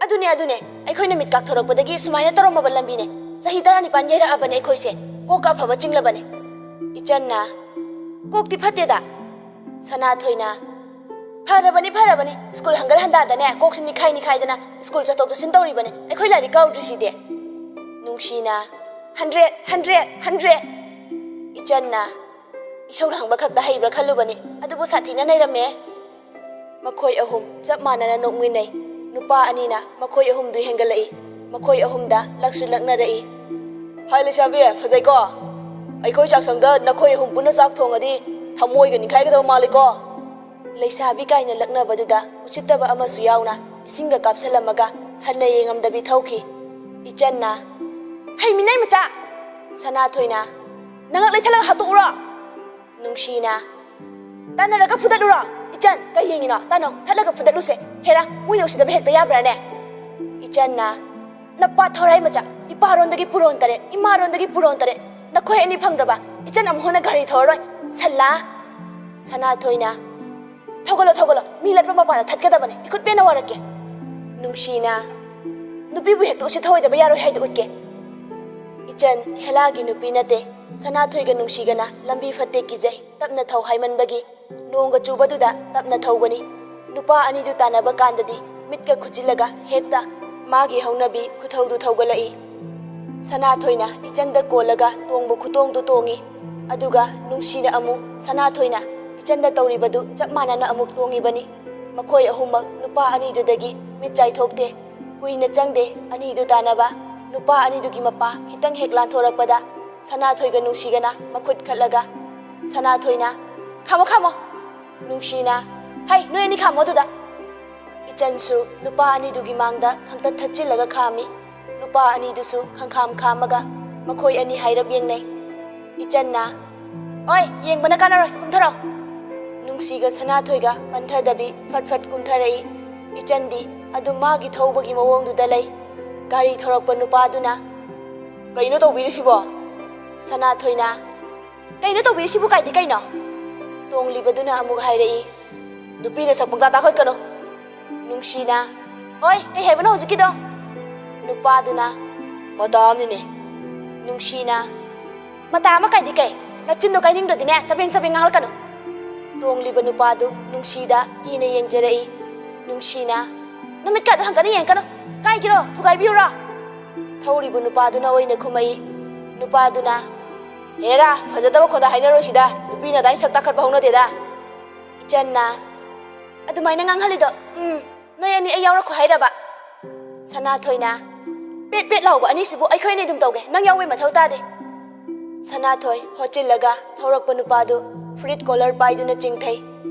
"ꯑꯗꯨꯅꯦ, ꯑꯗꯨꯅꯦ, ꯑꯩꯈꯣꯏꯅ ꯃꯤꯠ ꯀꯥꯛꯊꯣꯔꯛꯄꯗꯒꯤ ꯁꯨꯃꯥꯏꯅ ꯇꯧꯔꯝꯃꯕ ꯂꯝꯕꯤꯅꯦ꯫ ꯆꯍꯤ ꯇꯔꯥꯅꯤꯄꯥꯟ ꯌꯩꯔꯛꯑꯕꯅꯦ ꯑꯩꯈꯣꯏꯁꯦ꯫ ꯀꯣꯛꯀ ꯑꯐꯕ ꯆꯤꯡꯂꯕꯅꯦ꯫" ꯏꯆꯟꯅ, "ꯀꯣꯛꯇꯤ ꯐꯠꯇꯦꯗ꯫" ꯁꯅꯥꯊꯣꯏꯅ, "ꯐꯔꯕꯅꯤ, ꯐꯔꯕꯅꯤ, ꯁ꯭ꯀꯨꯜ ꯍꯪꯒꯠ ꯍꯟꯗꯥꯗꯅꯦ ꯀꯣꯛꯁꯤ ꯅꯤꯈꯥꯏ ꯅꯤꯈꯥꯏꯗꯅ ꯁ꯭ꯀꯨꯜ ꯆꯠꯊꯣꯛ ꯆꯠꯁꯤꯟ ꯇꯧꯔꯤꯕꯅꯤ, ꯑꯩꯈꯣꯏ ꯂꯥꯏꯔꯤꯛ ꯀꯥꯎꯗ꯭ꯔꯤꯁꯤꯗꯤ꯫" ꯅꯨꯡꯁꯤꯅ, "ꯍꯟꯗ꯭ꯔꯦꯠ, ꯍꯟꯗ꯭ꯔꯦꯠ, ꯍꯟꯗ꯭ꯔꯦꯠ!" ꯏꯆꯟꯅ, "ꯏꯁꯧ ꯂꯥꯡꯕ ꯈꯛꯇ ꯍꯩꯕ꯭ꯔꯥ ꯈꯜꯂꯨꯕꯅꯤ, ꯑꯗꯨꯕꯨ ꯁꯥꯊꯤꯅ ꯅꯩꯔꯝꯃꯦ꯫" ꯃꯈꯣꯏ ꯑꯍꯨꯝ ꯆꯞ ꯃꯥꯟꯅꯅ ꯅꯣꯛꯃꯤꯟꯅꯩ꯫ ꯅꯨꯄꯥ ꯑꯅꯤꯅ ꯃꯈꯣꯏ ꯑꯍꯨꯝꯗꯨ ꯍꯦꯟꯒꯠꯂꯛꯏ꯫ ꯃꯈꯣꯏ ꯑꯍꯨꯝꯗ ꯂꯛꯁꯨ ꯂꯛꯅꯔꯛꯏ꯫ "ꯍꯥꯏ ꯂꯩꯁꯥꯕꯤ, ꯐꯖꯩꯀꯣ? ꯑꯩꯈꯣꯏ ꯆꯥꯛꯁꯪꯗ ꯅꯈꯣꯏ ꯑꯍꯨꯝ ꯄꯨꯟꯅ ꯆꯥꯛ ꯊꯣꯡꯉꯗꯤ ꯊꯃꯣꯏꯒ ꯅꯤꯡꯈꯥꯏꯒꯗꯕ ꯃꯥꯜꯂꯤꯀꯣ?" ꯂꯩꯁꯥꯕꯤ ꯀꯥꯏꯅ ꯂꯛꯅꯕꯗꯨꯗ ꯎꯁꯤꯠꯇꯕ ꯑꯃꯁꯨ ꯌꯥꯎꯅ ꯏꯁꯤꯡꯒ ꯀꯥꯞꯁꯤꯜꯂꯝꯃꯒ ꯍꯟꯅ ꯌꯦꯡꯉꯝꯗꯕꯤ ꯊꯧꯈꯤ꯫ ꯏꯆꯟꯅ, "ꯍꯩ ꯃꯤꯅꯥꯏ ꯃꯆꯥ!" ꯁꯅꯥꯊꯣꯏꯅ, "ꯅꯉꯛ ꯂꯩꯊꯠꯂꯒ ꯍꯥꯠꯇꯣꯛꯎꯔꯣ?" ꯅꯨꯡꯁꯤꯅ, "ꯇꯥꯟꯅꯔꯒ ꯐꯨꯗꯠꯂꯨꯔꯣ? ꯏꯆꯟ, ꯀꯩ ꯌꯦꯡꯉꯤꯅꯣ? ꯇꯥꯅꯧ, ꯊꯠꯂꯒ ꯐꯨꯗꯠꯂꯨꯁꯦ꯫ ꯍꯦꯔꯥ, ꯃꯣꯏꯅ ꯎꯁꯤꯠꯇꯕ ꯍꯦꯛꯇ ꯌꯥꯕ꯭ꯔꯥꯅꯦ?" ꯏꯆꯟꯅ, "ꯅꯄꯥ ꯊꯧꯔꯥꯏ ꯃꯆꯥ, ꯏꯄꯥꯔꯣꯟꯗꯒꯤ ꯄꯨꯔꯣꯟ ꯇꯔꯦꯠ, ꯏꯃꯥꯔꯣꯟꯗꯒꯤ ꯄꯨꯔꯣꯟ ꯇꯔꯦꯠ, ꯅꯈꯣꯏ ꯑꯅꯤ ꯐꯪꯗ꯭ꯔꯕ ꯏꯆꯟ ꯑꯃꯨꯛ ꯍꯟꯅ ꯒꯥꯔꯤ ꯊꯧꯔꯔꯣꯏ, ꯁꯜꯂꯥ!" ꯁꯅꯥꯊꯣꯏꯅ, "ꯊꯧꯒꯠꯂꯣ, ꯊꯧꯒꯠꯂꯣ, ꯃꯤ ꯂꯠꯄ ꯃꯄꯥꯟꯗ ꯊꯠꯀꯗꯕꯅꯦ, ꯏꯈꯨꯠ ꯄꯦꯟꯅ ꯋꯥꯔꯛꯀꯦ꯫" ꯅꯨꯡꯁꯤꯅ, "ꯅꯨꯄꯤꯕꯨ ꯍꯦꯛꯇ ꯎꯁꯤꯠ ꯊꯑꯣꯏꯗꯕ ꯌꯥꯔꯣꯏ ꯍꯥꯏꯗꯣ ꯎꯠꯀꯦ꯫" ꯏꯆꯟ, ꯍꯦꯂꯥꯒꯤ ꯅꯨꯄꯤ ꯅꯠꯇꯦ, ꯁꯅꯥꯊꯣꯏꯒ ꯅꯨꯡꯁꯤꯒꯅ ꯂꯝꯕꯤ ꯐꯠꯇꯦ ꯀꯤꯖꯩ, ꯇꯞꯅ ꯊꯧ ꯍꯥꯏꯃꯟꯕꯒꯤ ꯅꯣꯡꯒ ꯆꯨꯕꯗꯨꯗ ꯇꯞꯅ ꯊꯧꯕꯅꯤ꯫ ꯅꯨꯄꯥ ꯑꯅꯤꯗꯨ ꯇꯥꯟꯅꯕ ꯀꯥꯟꯗꯗꯤ ꯃꯤꯠꯀ ꯈꯨꯠꯆꯤꯜꯂꯒ ꯍꯦꯛꯇ ꯃꯥꯒꯤ ꯍꯧꯅꯕꯤ ꯈꯨꯊꯧꯗꯨ ꯊꯧꯒꯠꯂꯛꯏ꯫ ꯁꯅꯥꯊꯣꯏꯅ ꯏꯆꯟꯗ ꯀꯣꯜꯂꯒ ꯇꯣꯡꯕ ꯈꯨꯇꯣꯡꯗꯨ ꯇꯣꯡꯉꯤ꯫ ꯑꯗꯨꯒ ꯅꯨꯡꯁꯤꯅ ꯑꯃꯨꯛ ꯁꯅꯥꯊꯣꯏꯅ ꯏꯆꯟꯗ ꯇꯧꯔꯤꯕꯗꯨ ꯆꯞ ꯃꯥꯟꯅꯅ ꯑꯃꯨꯛ ꯇꯣꯡꯉꯤꯕꯅꯤ꯫ ꯃꯈꯣꯏ ꯑꯍꯨꯝꯃꯛ ꯅꯨꯄꯥ ꯑꯅꯤꯗꯨꯗꯒꯤ ꯃꯤꯠ ꯆꯥꯏꯊꯣꯛꯇꯦ꯫ ꯀꯨꯏꯅ ꯆꯪꯗꯦ ꯑꯅꯤꯗꯨ ꯇꯥꯟꯅꯕ꯫ ꯅꯨꯄꯥ ꯑꯅꯤꯗꯨꯒꯤ ꯃꯄꯥ ꯈꯤꯇꯪ ꯍꯦꯛ ꯂꯥꯟꯊꯣꯔꯛꯄꯗ ꯁꯅꯥꯊꯣꯏꯒ ꯅꯨꯡꯁꯤꯒꯅ ꯃꯈꯨꯠ ꯈꯠꯂꯒ ꯁꯅꯥꯊꯣꯏꯅ, "ꯈꯥꯝꯃꯣ, ꯈꯥꯝꯃꯣ!" ꯅꯨꯡꯁꯤꯅ, "ꯍꯩ, ꯅꯣꯏ ꯑꯅꯤ ꯈꯥꯝꯃꯣ ꯑꯗꯨꯗ!" ꯏꯆꯟꯁꯨ ꯅꯨꯄꯥ ꯑꯅꯤꯗꯨꯒꯤ ꯃꯥꯡꯗ ꯈꯪꯊꯠ ꯊꯠꯆꯤꯜꯂꯒ ꯈꯥꯝꯃꯤ꯫ ꯅꯨꯄꯥ ꯑꯅꯤꯗꯨꯁꯨ ꯈꯪꯈꯥꯝ ꯈꯥꯝꯃꯒ ꯃꯈꯣꯏ ꯑꯅꯤ ꯍꯥꯏꯔꯞ ꯌꯦꯡꯅꯩ꯫ ꯏꯆꯟꯅ, "ꯑꯣꯏ, ꯌꯦꯡꯕꯅ ꯀꯥꯟꯅꯔꯣꯏ, ꯀꯨꯝꯊꯔꯣ!" ꯅꯨꯡꯁꯤꯒ ꯁꯅꯥꯊꯣꯏꯒ ꯄꯟꯊꯗꯕꯤ ꯐꯠ ꯐꯠ ꯀꯨꯝꯊꯔꯛꯏ꯫ ꯏꯆꯟꯗꯤ ꯑꯗꯨꯝ ꯃꯥꯒꯤ ꯊꯧꯕꯒꯤ ꯃꯑꯣꯡꯗꯨꯗ ꯂꯩ꯫ ꯒꯥꯔꯤ ꯊꯧꯔꯛꯄ ꯅꯨꯄꯥꯗꯨꯅ, "ꯀꯩꯅꯣ ꯇꯧꯕꯤꯔꯤꯁꯤꯕꯣ?" ꯁꯅꯥꯊꯣꯏꯅ, "ꯀꯩꯅꯣ ꯇꯧꯕꯤꯔꯤꯁꯤꯕꯨ ꯀꯥꯏꯗꯤ ꯀꯩꯅꯣ?" ꯇꯣꯡꯂꯤꯕꯗꯨꯅ ꯑꯃꯨꯛ ꯍꯥꯏꯔꯛꯏ, "ꯅꯨꯄꯤꯅ ꯁꯛ ꯄꯪꯇꯥ ꯇꯥꯈꯠꯀꯅꯨ!" ꯅꯨꯡꯁꯤꯅ, "ꯑꯣꯏ, ꯀꯩ ꯍꯥꯏꯕꯅꯣ ꯍꯧꯖꯤꯛꯀꯤꯗꯣ?" ꯅꯨꯄꯥꯗꯨꯅ, "ꯃꯇꯥ ꯑꯃꯅꯤꯅꯦ!" ꯅꯨꯡꯁꯤꯅ, "ꯃꯇꯥ ꯑꯃ ꯀꯥꯏꯗꯤ ꯀꯩ? ꯅꯆꯤꯟꯗꯣ ꯀꯥꯏꯅꯤꯡꯗ꯭ꯔꯗꯤꯅꯦ, ꯆꯕꯦꯡ ꯆꯕꯦꯡ ꯉꯥꯡꯂꯛꯀꯅꯨ!" ꯇꯣꯡꯂꯤꯕ ꯅꯨꯄꯥꯗꯨ ꯅꯨꯡꯁꯤꯗ ꯀꯤꯅ ꯌꯦꯡꯖꯔꯛꯏ꯫ ꯅꯨꯡꯁꯤꯅ, "ꯅꯃꯤꯠꯀꯥꯗꯣ ꯍꯪꯒꯠꯅ ꯌꯦꯡꯀꯅꯨ! ꯀꯥꯏꯒꯤꯔꯣ? ꯊꯨꯒꯥꯏꯕꯤꯌꯨꯔꯣ?" ꯊꯧꯔꯤꯕ ꯅꯨꯄꯥꯗꯨꯅ ꯑꯣꯏꯅ ꯈꯨꯝꯃꯛꯏ꯫ ꯅꯨꯄꯥꯗꯨꯅ, "ꯍꯦꯔꯥ, ꯐꯖꯗꯕ ꯈꯣꯟꯗ ꯍꯥꯏꯅꯔꯣꯏꯁꯤꯗ, ꯅꯨꯄꯤꯅ ꯑꯗꯥꯏꯅ ꯁꯛ ꯇꯥꯈꯠꯄ ꯍꯧꯅꯗꯦꯗ!" ꯏꯆꯟꯅ, "ꯑꯗꯨꯃꯥꯏꯅ ꯉꯥꯡꯍꯜꯂꯤꯗꯣ, ꯎꯝ, ꯅꯣꯏ ꯑꯅꯤ ꯑꯩ ꯌꯥꯎꯔꯛꯈꯣ ꯍꯥꯏꯔꯕ?" ꯁꯅꯥꯊꯣꯏꯅ, "ꯄꯦꯠ ꯄꯦꯠ ꯂꯥꯎꯕ ꯑꯅꯤꯁꯤꯕꯨ ꯑꯩꯈꯣꯏ ꯑꯅꯤ ꯑꯗꯨꯝ ꯇꯧꯒꯦ, ꯅꯪ ꯌꯥꯎꯕꯩ ꯃꯊꯧ ꯇꯥꯗꯦ!" ꯁꯅꯥꯊꯣꯏ ꯍꯣꯠꯆꯤꯜꯂꯒ ꯊꯧꯔꯛꯄ ꯅꯨꯄꯥꯗꯨ ꯐꯨꯔꯤꯠ ꯀꯣꯂꯔ ꯄꯥꯏꯗꯨꯅ ꯆꯤꯡꯊꯩ꯫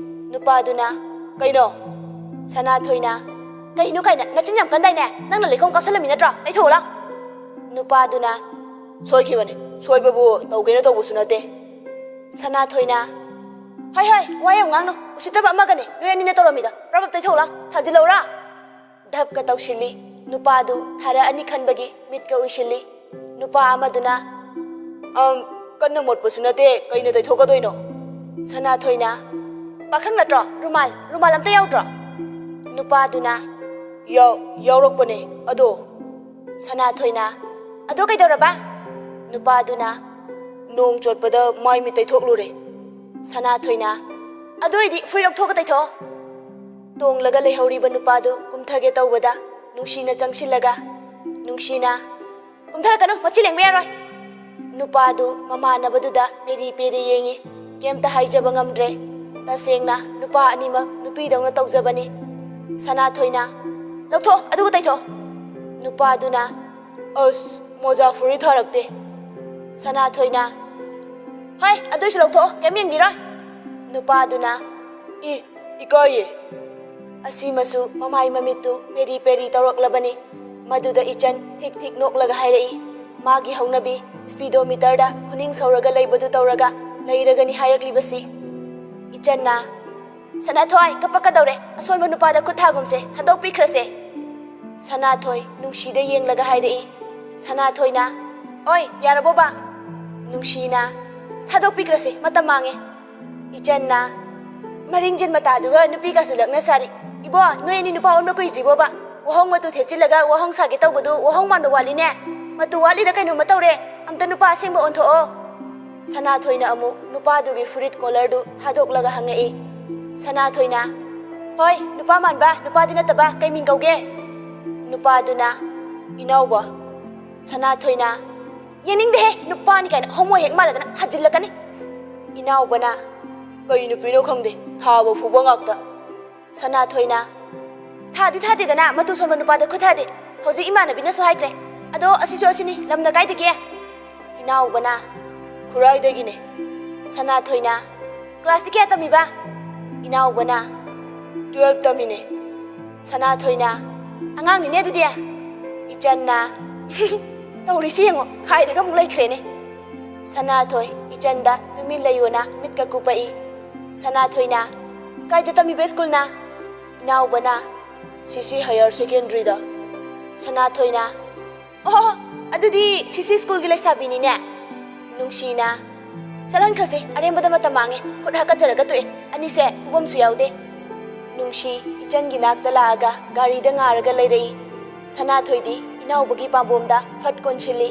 ꯅꯨꯄꯥꯗꯨꯅ, "ꯀꯩꯅꯣ?" ꯁꯅꯥꯊꯣꯏꯅ, "ꯀꯩꯅꯣ ꯀꯥꯏꯅ, ꯅꯆꯤꯟ ꯌꯥꯝ ꯀꯟꯗꯥꯏꯅꯦ? ꯅꯪꯅ ꯂꯩꯈꯣꯝ ꯀꯥꯞꯁꯜꯂꯝꯃꯤ ꯅꯠꯇ꯭ꯔꯣ? ꯇꯩꯊꯣꯛꯎ ꯂꯥꯎ!" ꯅꯨꯄꯥꯗꯨꯅ, "ꯁꯣꯏꯈꯤꯕꯅꯦ, ꯁꯣꯏꯕꯕꯨ ꯇꯧꯒꯦꯅ ꯇꯧꯕꯁꯨ ꯅꯠꯇꯦ!" ꯁꯅꯥꯊꯣꯏꯅ, "ꯍꯣꯏ, ꯍꯣꯏ, ꯋꯥ ꯌꯥꯝ ꯉꯥꯡꯅꯨ, ꯎꯁꯤꯠꯇꯕ ꯑꯃꯒꯅꯦ ꯅꯣꯏ ꯑꯅꯤꯅ ꯇꯧꯔꯝꯃꯤꯗꯣ, ꯄ꯭ꯔꯞ ꯄ꯭ꯔꯞ ꯇꯩꯊꯣꯛꯎ ꯂꯥꯎ, ꯊꯥꯖꯤꯜꯂꯧꯔꯥ?" ꯙꯞꯀ ꯇꯧꯁꯤꯜꯂꯤ꯫ ꯅꯨꯄꯥꯗꯨ ꯊꯥꯔꯛꯑꯅꯤ ꯈꯟꯕꯒꯤ ꯃꯤꯠꯀ ꯎꯏꯁꯤꯜꯂꯤ꯫ ꯅꯨꯄꯥ ꯑꯃꯗꯨꯅ, "ꯑꯪ, ꯀꯟꯅ ꯃꯣꯠꯄꯁꯨ ꯅꯠꯇꯦ, ꯀꯩꯅ ꯇꯩꯊꯣꯛꯀꯗꯣꯏꯅꯣ?" ꯁꯅꯥꯊꯣꯏꯅ, "ꯄꯥꯈꯪ ꯅꯠꯇ꯭ꯔꯣ? ꯔꯨꯃꯥꯜ, ꯔꯨꯃꯥꯜ ꯑꯝꯇ ꯌꯥꯎꯗ꯭ꯔꯣ?" ꯅꯨꯄꯥꯗꯨꯅ, "ꯌꯥꯎ-, ꯌꯥꯎꯔꯛꯄꯅꯦ, ꯑꯗꯣ?" ꯁꯅꯥꯊꯣꯏꯅ, "ꯑꯗꯣ ꯀꯩꯗꯧꯔꯕ?" ꯅꯨꯄꯥꯗꯨꯅ, "ꯅꯣꯡ ꯆꯣꯠꯄꯗ ꯃꯥꯏ ꯃꯤꯠ ꯇꯩꯊꯣꯛꯂꯨꯔꯦ꯫" ꯁꯅꯥꯊꯣꯏꯅ, "ꯑꯗꯨ ꯑꯣꯏꯗꯤ ꯐꯨꯔꯤꯠ ꯂꯧꯊꯣꯛꯑꯒ ꯇꯩꯊꯣꯛꯑꯣ꯫" ꯇꯣꯡꯂꯒ ꯂꯩꯍꯧꯔꯤꯕ ꯅꯨꯄꯥꯗꯨ ꯀꯨꯝꯊꯒꯦ ꯇꯧꯕꯗ ꯅꯨꯡꯁꯤꯅ ꯆꯪꯁꯤꯜꯂꯒ, ꯅꯨꯡꯁꯤꯅ, "ꯀꯨꯝꯊꯔꯛꯀꯅꯨ, ꯃꯆꯤ ꯂꯦꯡꯕ ꯌꯥꯔꯣꯏ!" ꯅꯨꯄꯥꯗꯨ ꯃꯃꯥꯟꯅꯕꯗꯨꯗ ꯄꯦꯔꯤ ꯄꯦꯔꯤ ꯌꯦꯡꯉꯤ꯫ ꯀꯩꯝꯇ ꯍꯥꯏꯖꯕ ꯉꯝꯗ꯭ꯔꯦ꯫ ꯇꯁꯦꯡꯅ ꯅꯨꯄꯥ ꯑꯅꯤꯃꯛ ꯅꯨꯄꯤꯗꯧꯅ ꯇꯧꯖꯕꯅꯤ꯫ ꯁꯅꯥꯊꯣꯏꯅ, "ꯂꯧꯊꯣꯛꯑꯣ, ꯑꯗꯨꯒ ꯇꯩꯊꯣꯛꯑꯣ꯫" ꯅꯨꯄꯥꯗꯨꯅ, "ꯑꯁ, ꯃꯣꯖꯥ ꯐꯨꯔꯤꯠ ꯊꯥꯔꯛꯇꯦ꯫" ꯁꯅꯥꯊꯣꯏꯅ, "ꯍꯣꯏ, ꯑꯗꯨꯏꯁꯨ ꯂꯧꯊꯣꯛꯑꯣ, ꯀꯩꯝ ꯌꯦꯡꯕꯤꯔꯣꯏ"꯫ ꯅꯨꯄꯥꯗꯨꯅ, "ꯏ, ꯏꯀꯥꯏꯌꯦ"꯫ ꯑꯁꯤꯃꯁꯨ ꯃꯃꯥꯏ ꯃꯃꯤꯠꯇꯨ ꯄꯦꯔꯤ ꯄꯦꯔꯤ ꯇꯧꯔꯛꯂꯕꯅꯤ꯫ ꯃꯗꯨꯗ ꯏꯆꯟ ꯊꯤꯛ ꯊꯤꯛ ꯅꯣꯛꯂꯒ ꯍꯥꯏꯔꯛꯏ, ꯃꯥꯒꯤ ꯍꯧꯅꯕꯤ ꯁ꯭ꯄꯤꯗꯣꯃꯤꯇꯔꯗ ꯈꯨꯅꯤꯡ ꯁꯧꯔꯒ ꯂꯩꯕꯗꯨ ꯇꯧꯔꯒ ꯂꯩꯔꯒꯅꯤ ꯍꯥꯏꯔꯛꯂꯤꯕꯁꯤ꯫ ꯏꯆꯟꯅ, "ꯁꯅꯥꯊꯣꯏ, ꯀꯞꯄꯛꯀꯗꯧꯔꯦ꯫ ꯑꯁꯣꯟꯕ ꯅꯨꯄꯥꯗ ꯈꯨꯠ ꯊꯥꯒꯨꯝꯁꯦ, ꯊꯥꯗꯣꯛꯄꯤꯈ꯭ꯔꯁꯦ"꯫ ꯁꯅꯥꯊꯣꯏ ꯅꯨꯡꯁꯤꯗ ꯌꯦꯡꯂꯒ ꯍꯥꯏꯔꯛꯏ꯫ ꯁꯅꯥꯊꯣꯏꯅ, "ꯑꯣꯏ, ꯌꯥꯔꯕꯣꯕ?" ꯅꯨꯡꯁꯤꯅ, "ꯊꯥꯗꯣꯛꯄꯤꯈ꯭ꯔꯁꯦ, ꯃꯇꯝ ꯃꯥꯡꯉꯦ"꯫ ꯏꯆꯟꯅ, "ꯃꯔꯤꯡꯖꯦꯟ ꯃꯇꯥꯗꯨꯒ ꯅꯨꯄꯤꯒꯁꯨ ꯂꯛꯅ ꯁꯥꯔꯤ꯫ ꯏꯕꯣ, ꯅꯣꯏ ꯑꯅꯤ ꯅꯨꯄꯥ ꯑꯣꯟꯕ ꯀꯨꯏꯗ꯭ꯔꯤꯕꯣꯕ? ꯋꯥꯍꯣꯡ ꯃꯇꯨ ꯊꯦꯠꯆꯤꯜꯂꯒ ꯋꯥꯍꯣꯡ ꯁꯥꯒꯦ ꯇꯧꯕꯗꯨ ꯋꯥꯍꯣꯡ ꯃꯥꯟꯕ ꯋꯥꯠꯂꯤꯅꯦ꯫ ꯃꯇꯨ ꯋꯥꯠꯂꯤꯔ ꯀꯩꯅꯣꯝꯃ ꯇꯧꯔꯦ꯫ ꯑꯝꯇ ꯅꯨꯄꯥ ꯑꯁꯦꯡꯕ ꯑꯣꯟꯊꯣꯛꯑꯣ"꯫ ꯁꯅꯥꯊꯣꯏꯅ ꯑꯃꯨꯛ ꯅꯨꯄꯥꯗꯨꯒꯤ ꯐꯨꯔꯤꯠ ꯀꯣꯂꯔꯗꯨ ꯊꯥꯗꯣꯛꯂꯒ ꯍꯪꯉꯛꯏ꯫ ꯁꯅꯥꯊꯣꯏꯅ, "ꯍꯣꯏ, ꯅꯨꯄꯥ ꯃꯥꯟꯕ, ꯅꯨꯄꯥꯗꯤ ꯅꯠꯇꯕ, ꯀꯩ ꯃꯤꯡ ꯀꯧꯒꯦ?" ꯅꯨꯄꯥꯗꯨꯅ, "ꯏꯅꯥꯎꯕ"꯫ ꯁꯅꯥꯊꯣꯏꯅ, "ꯌꯦꯡꯅꯤꯡꯗꯦꯍꯦ, ꯅꯨꯄꯥꯅꯤ ꯀꯥꯏꯅ ꯍꯣꯃꯣ ꯍꯦꯛ ꯃꯥꯜꯂꯗꯅ ꯊꯥꯖꯤꯜꯂꯛꯀꯅꯤ"꯫ ꯏꯅꯥꯎꯕꯅ, "ꯀꯩ ꯅꯨꯄꯤꯅꯣ ꯈꯪꯗꯦ, ꯊꯥꯕ ꯐꯨꯕ ꯉꯥꯛꯇ"꯫ ꯁꯅꯥꯊꯣꯏꯅ, "ꯊꯥꯗꯤ ꯊꯥꯗꯦꯗꯅ, ꯃꯇꯨ ꯁꯣꯟꯕ ꯅꯨꯄꯥꯗ ꯈꯨꯠ ꯊꯥꯗꯦ꯫ ꯍꯧꯖꯤꯛ ꯏꯃꯥꯟꯅꯕꯤꯅꯁꯨ ꯍꯥꯏꯈ꯭ꯔꯦ꯫ ꯑꯗꯣ ꯑꯁꯤꯁꯨ ꯑꯁꯤꯅꯤ, ꯂꯝꯅ ꯀꯥꯏꯗꯒꯤ?" ꯏꯅꯥꯎꯕꯅ, "ꯈꯨꯔꯥꯏꯗꯒꯤꯅꯦ"꯫ ꯁꯅꯥꯊꯣꯏꯅ, "ꯀ꯭ꯂꯥꯁꯇꯤ ꯀꯌꯥ ꯇꯝꯃꯤꯕ?" ꯏꯅꯥꯎꯕꯅ, "ꯇꯨꯌꯦꯜꯞ ꯇꯝꯃꯤꯅꯦ"꯫ ꯁꯅꯥꯊꯣꯏꯅ, "ꯑꯉꯥꯡꯅꯤꯅꯦ ꯑꯗꯨꯗꯤ"꯫ ꯏꯆꯟꯅ, "ꯇꯧꯔꯤꯁꯤ ꯌꯦꯡꯉꯣ, ꯈꯥꯏꯔꯒ ꯑꯃꯨꯛ ꯂꯩꯈ꯭ꯔꯦꯅꯦ"꯫ ꯁꯅꯥꯊꯣꯏ ꯏꯆꯟꯗ ꯇꯨꯃꯤꯟ ꯂꯩꯌꯣꯅ ꯃꯤꯠꯀ ꯀꯨꯞꯄꯛꯏ꯫ ꯁꯅꯥꯊꯣꯏꯅ, "ꯀꯥꯏꯗ ꯇꯝꯃꯤꯕ ꯁ꯭ꯀꯨꯜꯅ?" ꯏꯅꯥꯎꯕꯅ, "ꯁꯤ ꯁꯤ ꯍꯥꯌꯔ ꯁꯦꯀꯦꯟꯗꯔꯤꯗ"꯫ ꯁꯅꯥꯊꯣꯏꯅ, "ꯑꯣ, ꯑꯗꯨꯗꯤ ꯁꯤ ꯁꯤ ꯁ꯭ꯀꯨꯜꯒꯤ ꯂꯩꯁꯥꯕꯤꯅꯤꯅꯦ"꯫ ꯅꯨꯡꯁꯤꯅ, "ꯆꯠꯍꯟꯈ꯭ꯔꯁꯦ, ꯑꯔꯦꯝꯕꯗ ꯃꯇꯝ ꯃꯥꯡꯉꯦ, ꯈꯨꯠ ꯍꯥꯀꯠꯆꯔꯒ ꯇꯣꯛꯑꯦ, ꯑꯅꯤꯁꯦ ꯐꯨꯕꯝꯁꯨ ꯌꯥꯎꯗꯦ"꯫ ꯅꯨꯡꯁꯤ ꯏꯆꯟꯒꯤ ꯅꯥꯛꯇ ꯂꯥꯛꯑꯒ ꯒꯥꯔꯤꯗ ꯉꯥꯔꯒ ꯂꯩꯔꯛꯏ꯫ ꯁꯅꯥꯊꯣꯏꯗꯤ ꯏꯅꯥꯎꯕꯒꯤ ꯄꯥꯝꯕꯣꯝꯗ ꯐꯠ ꯀꯣꯟꯁꯤꯜꯂꯤ꯫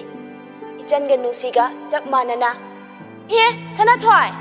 ꯏꯆꯟꯒ ꯅꯨꯡꯁꯤꯒ ꯆꯞ ꯃꯥꯟꯅꯅ, "ꯑꯦ, ꯁꯅꯥꯊꯣꯏ!"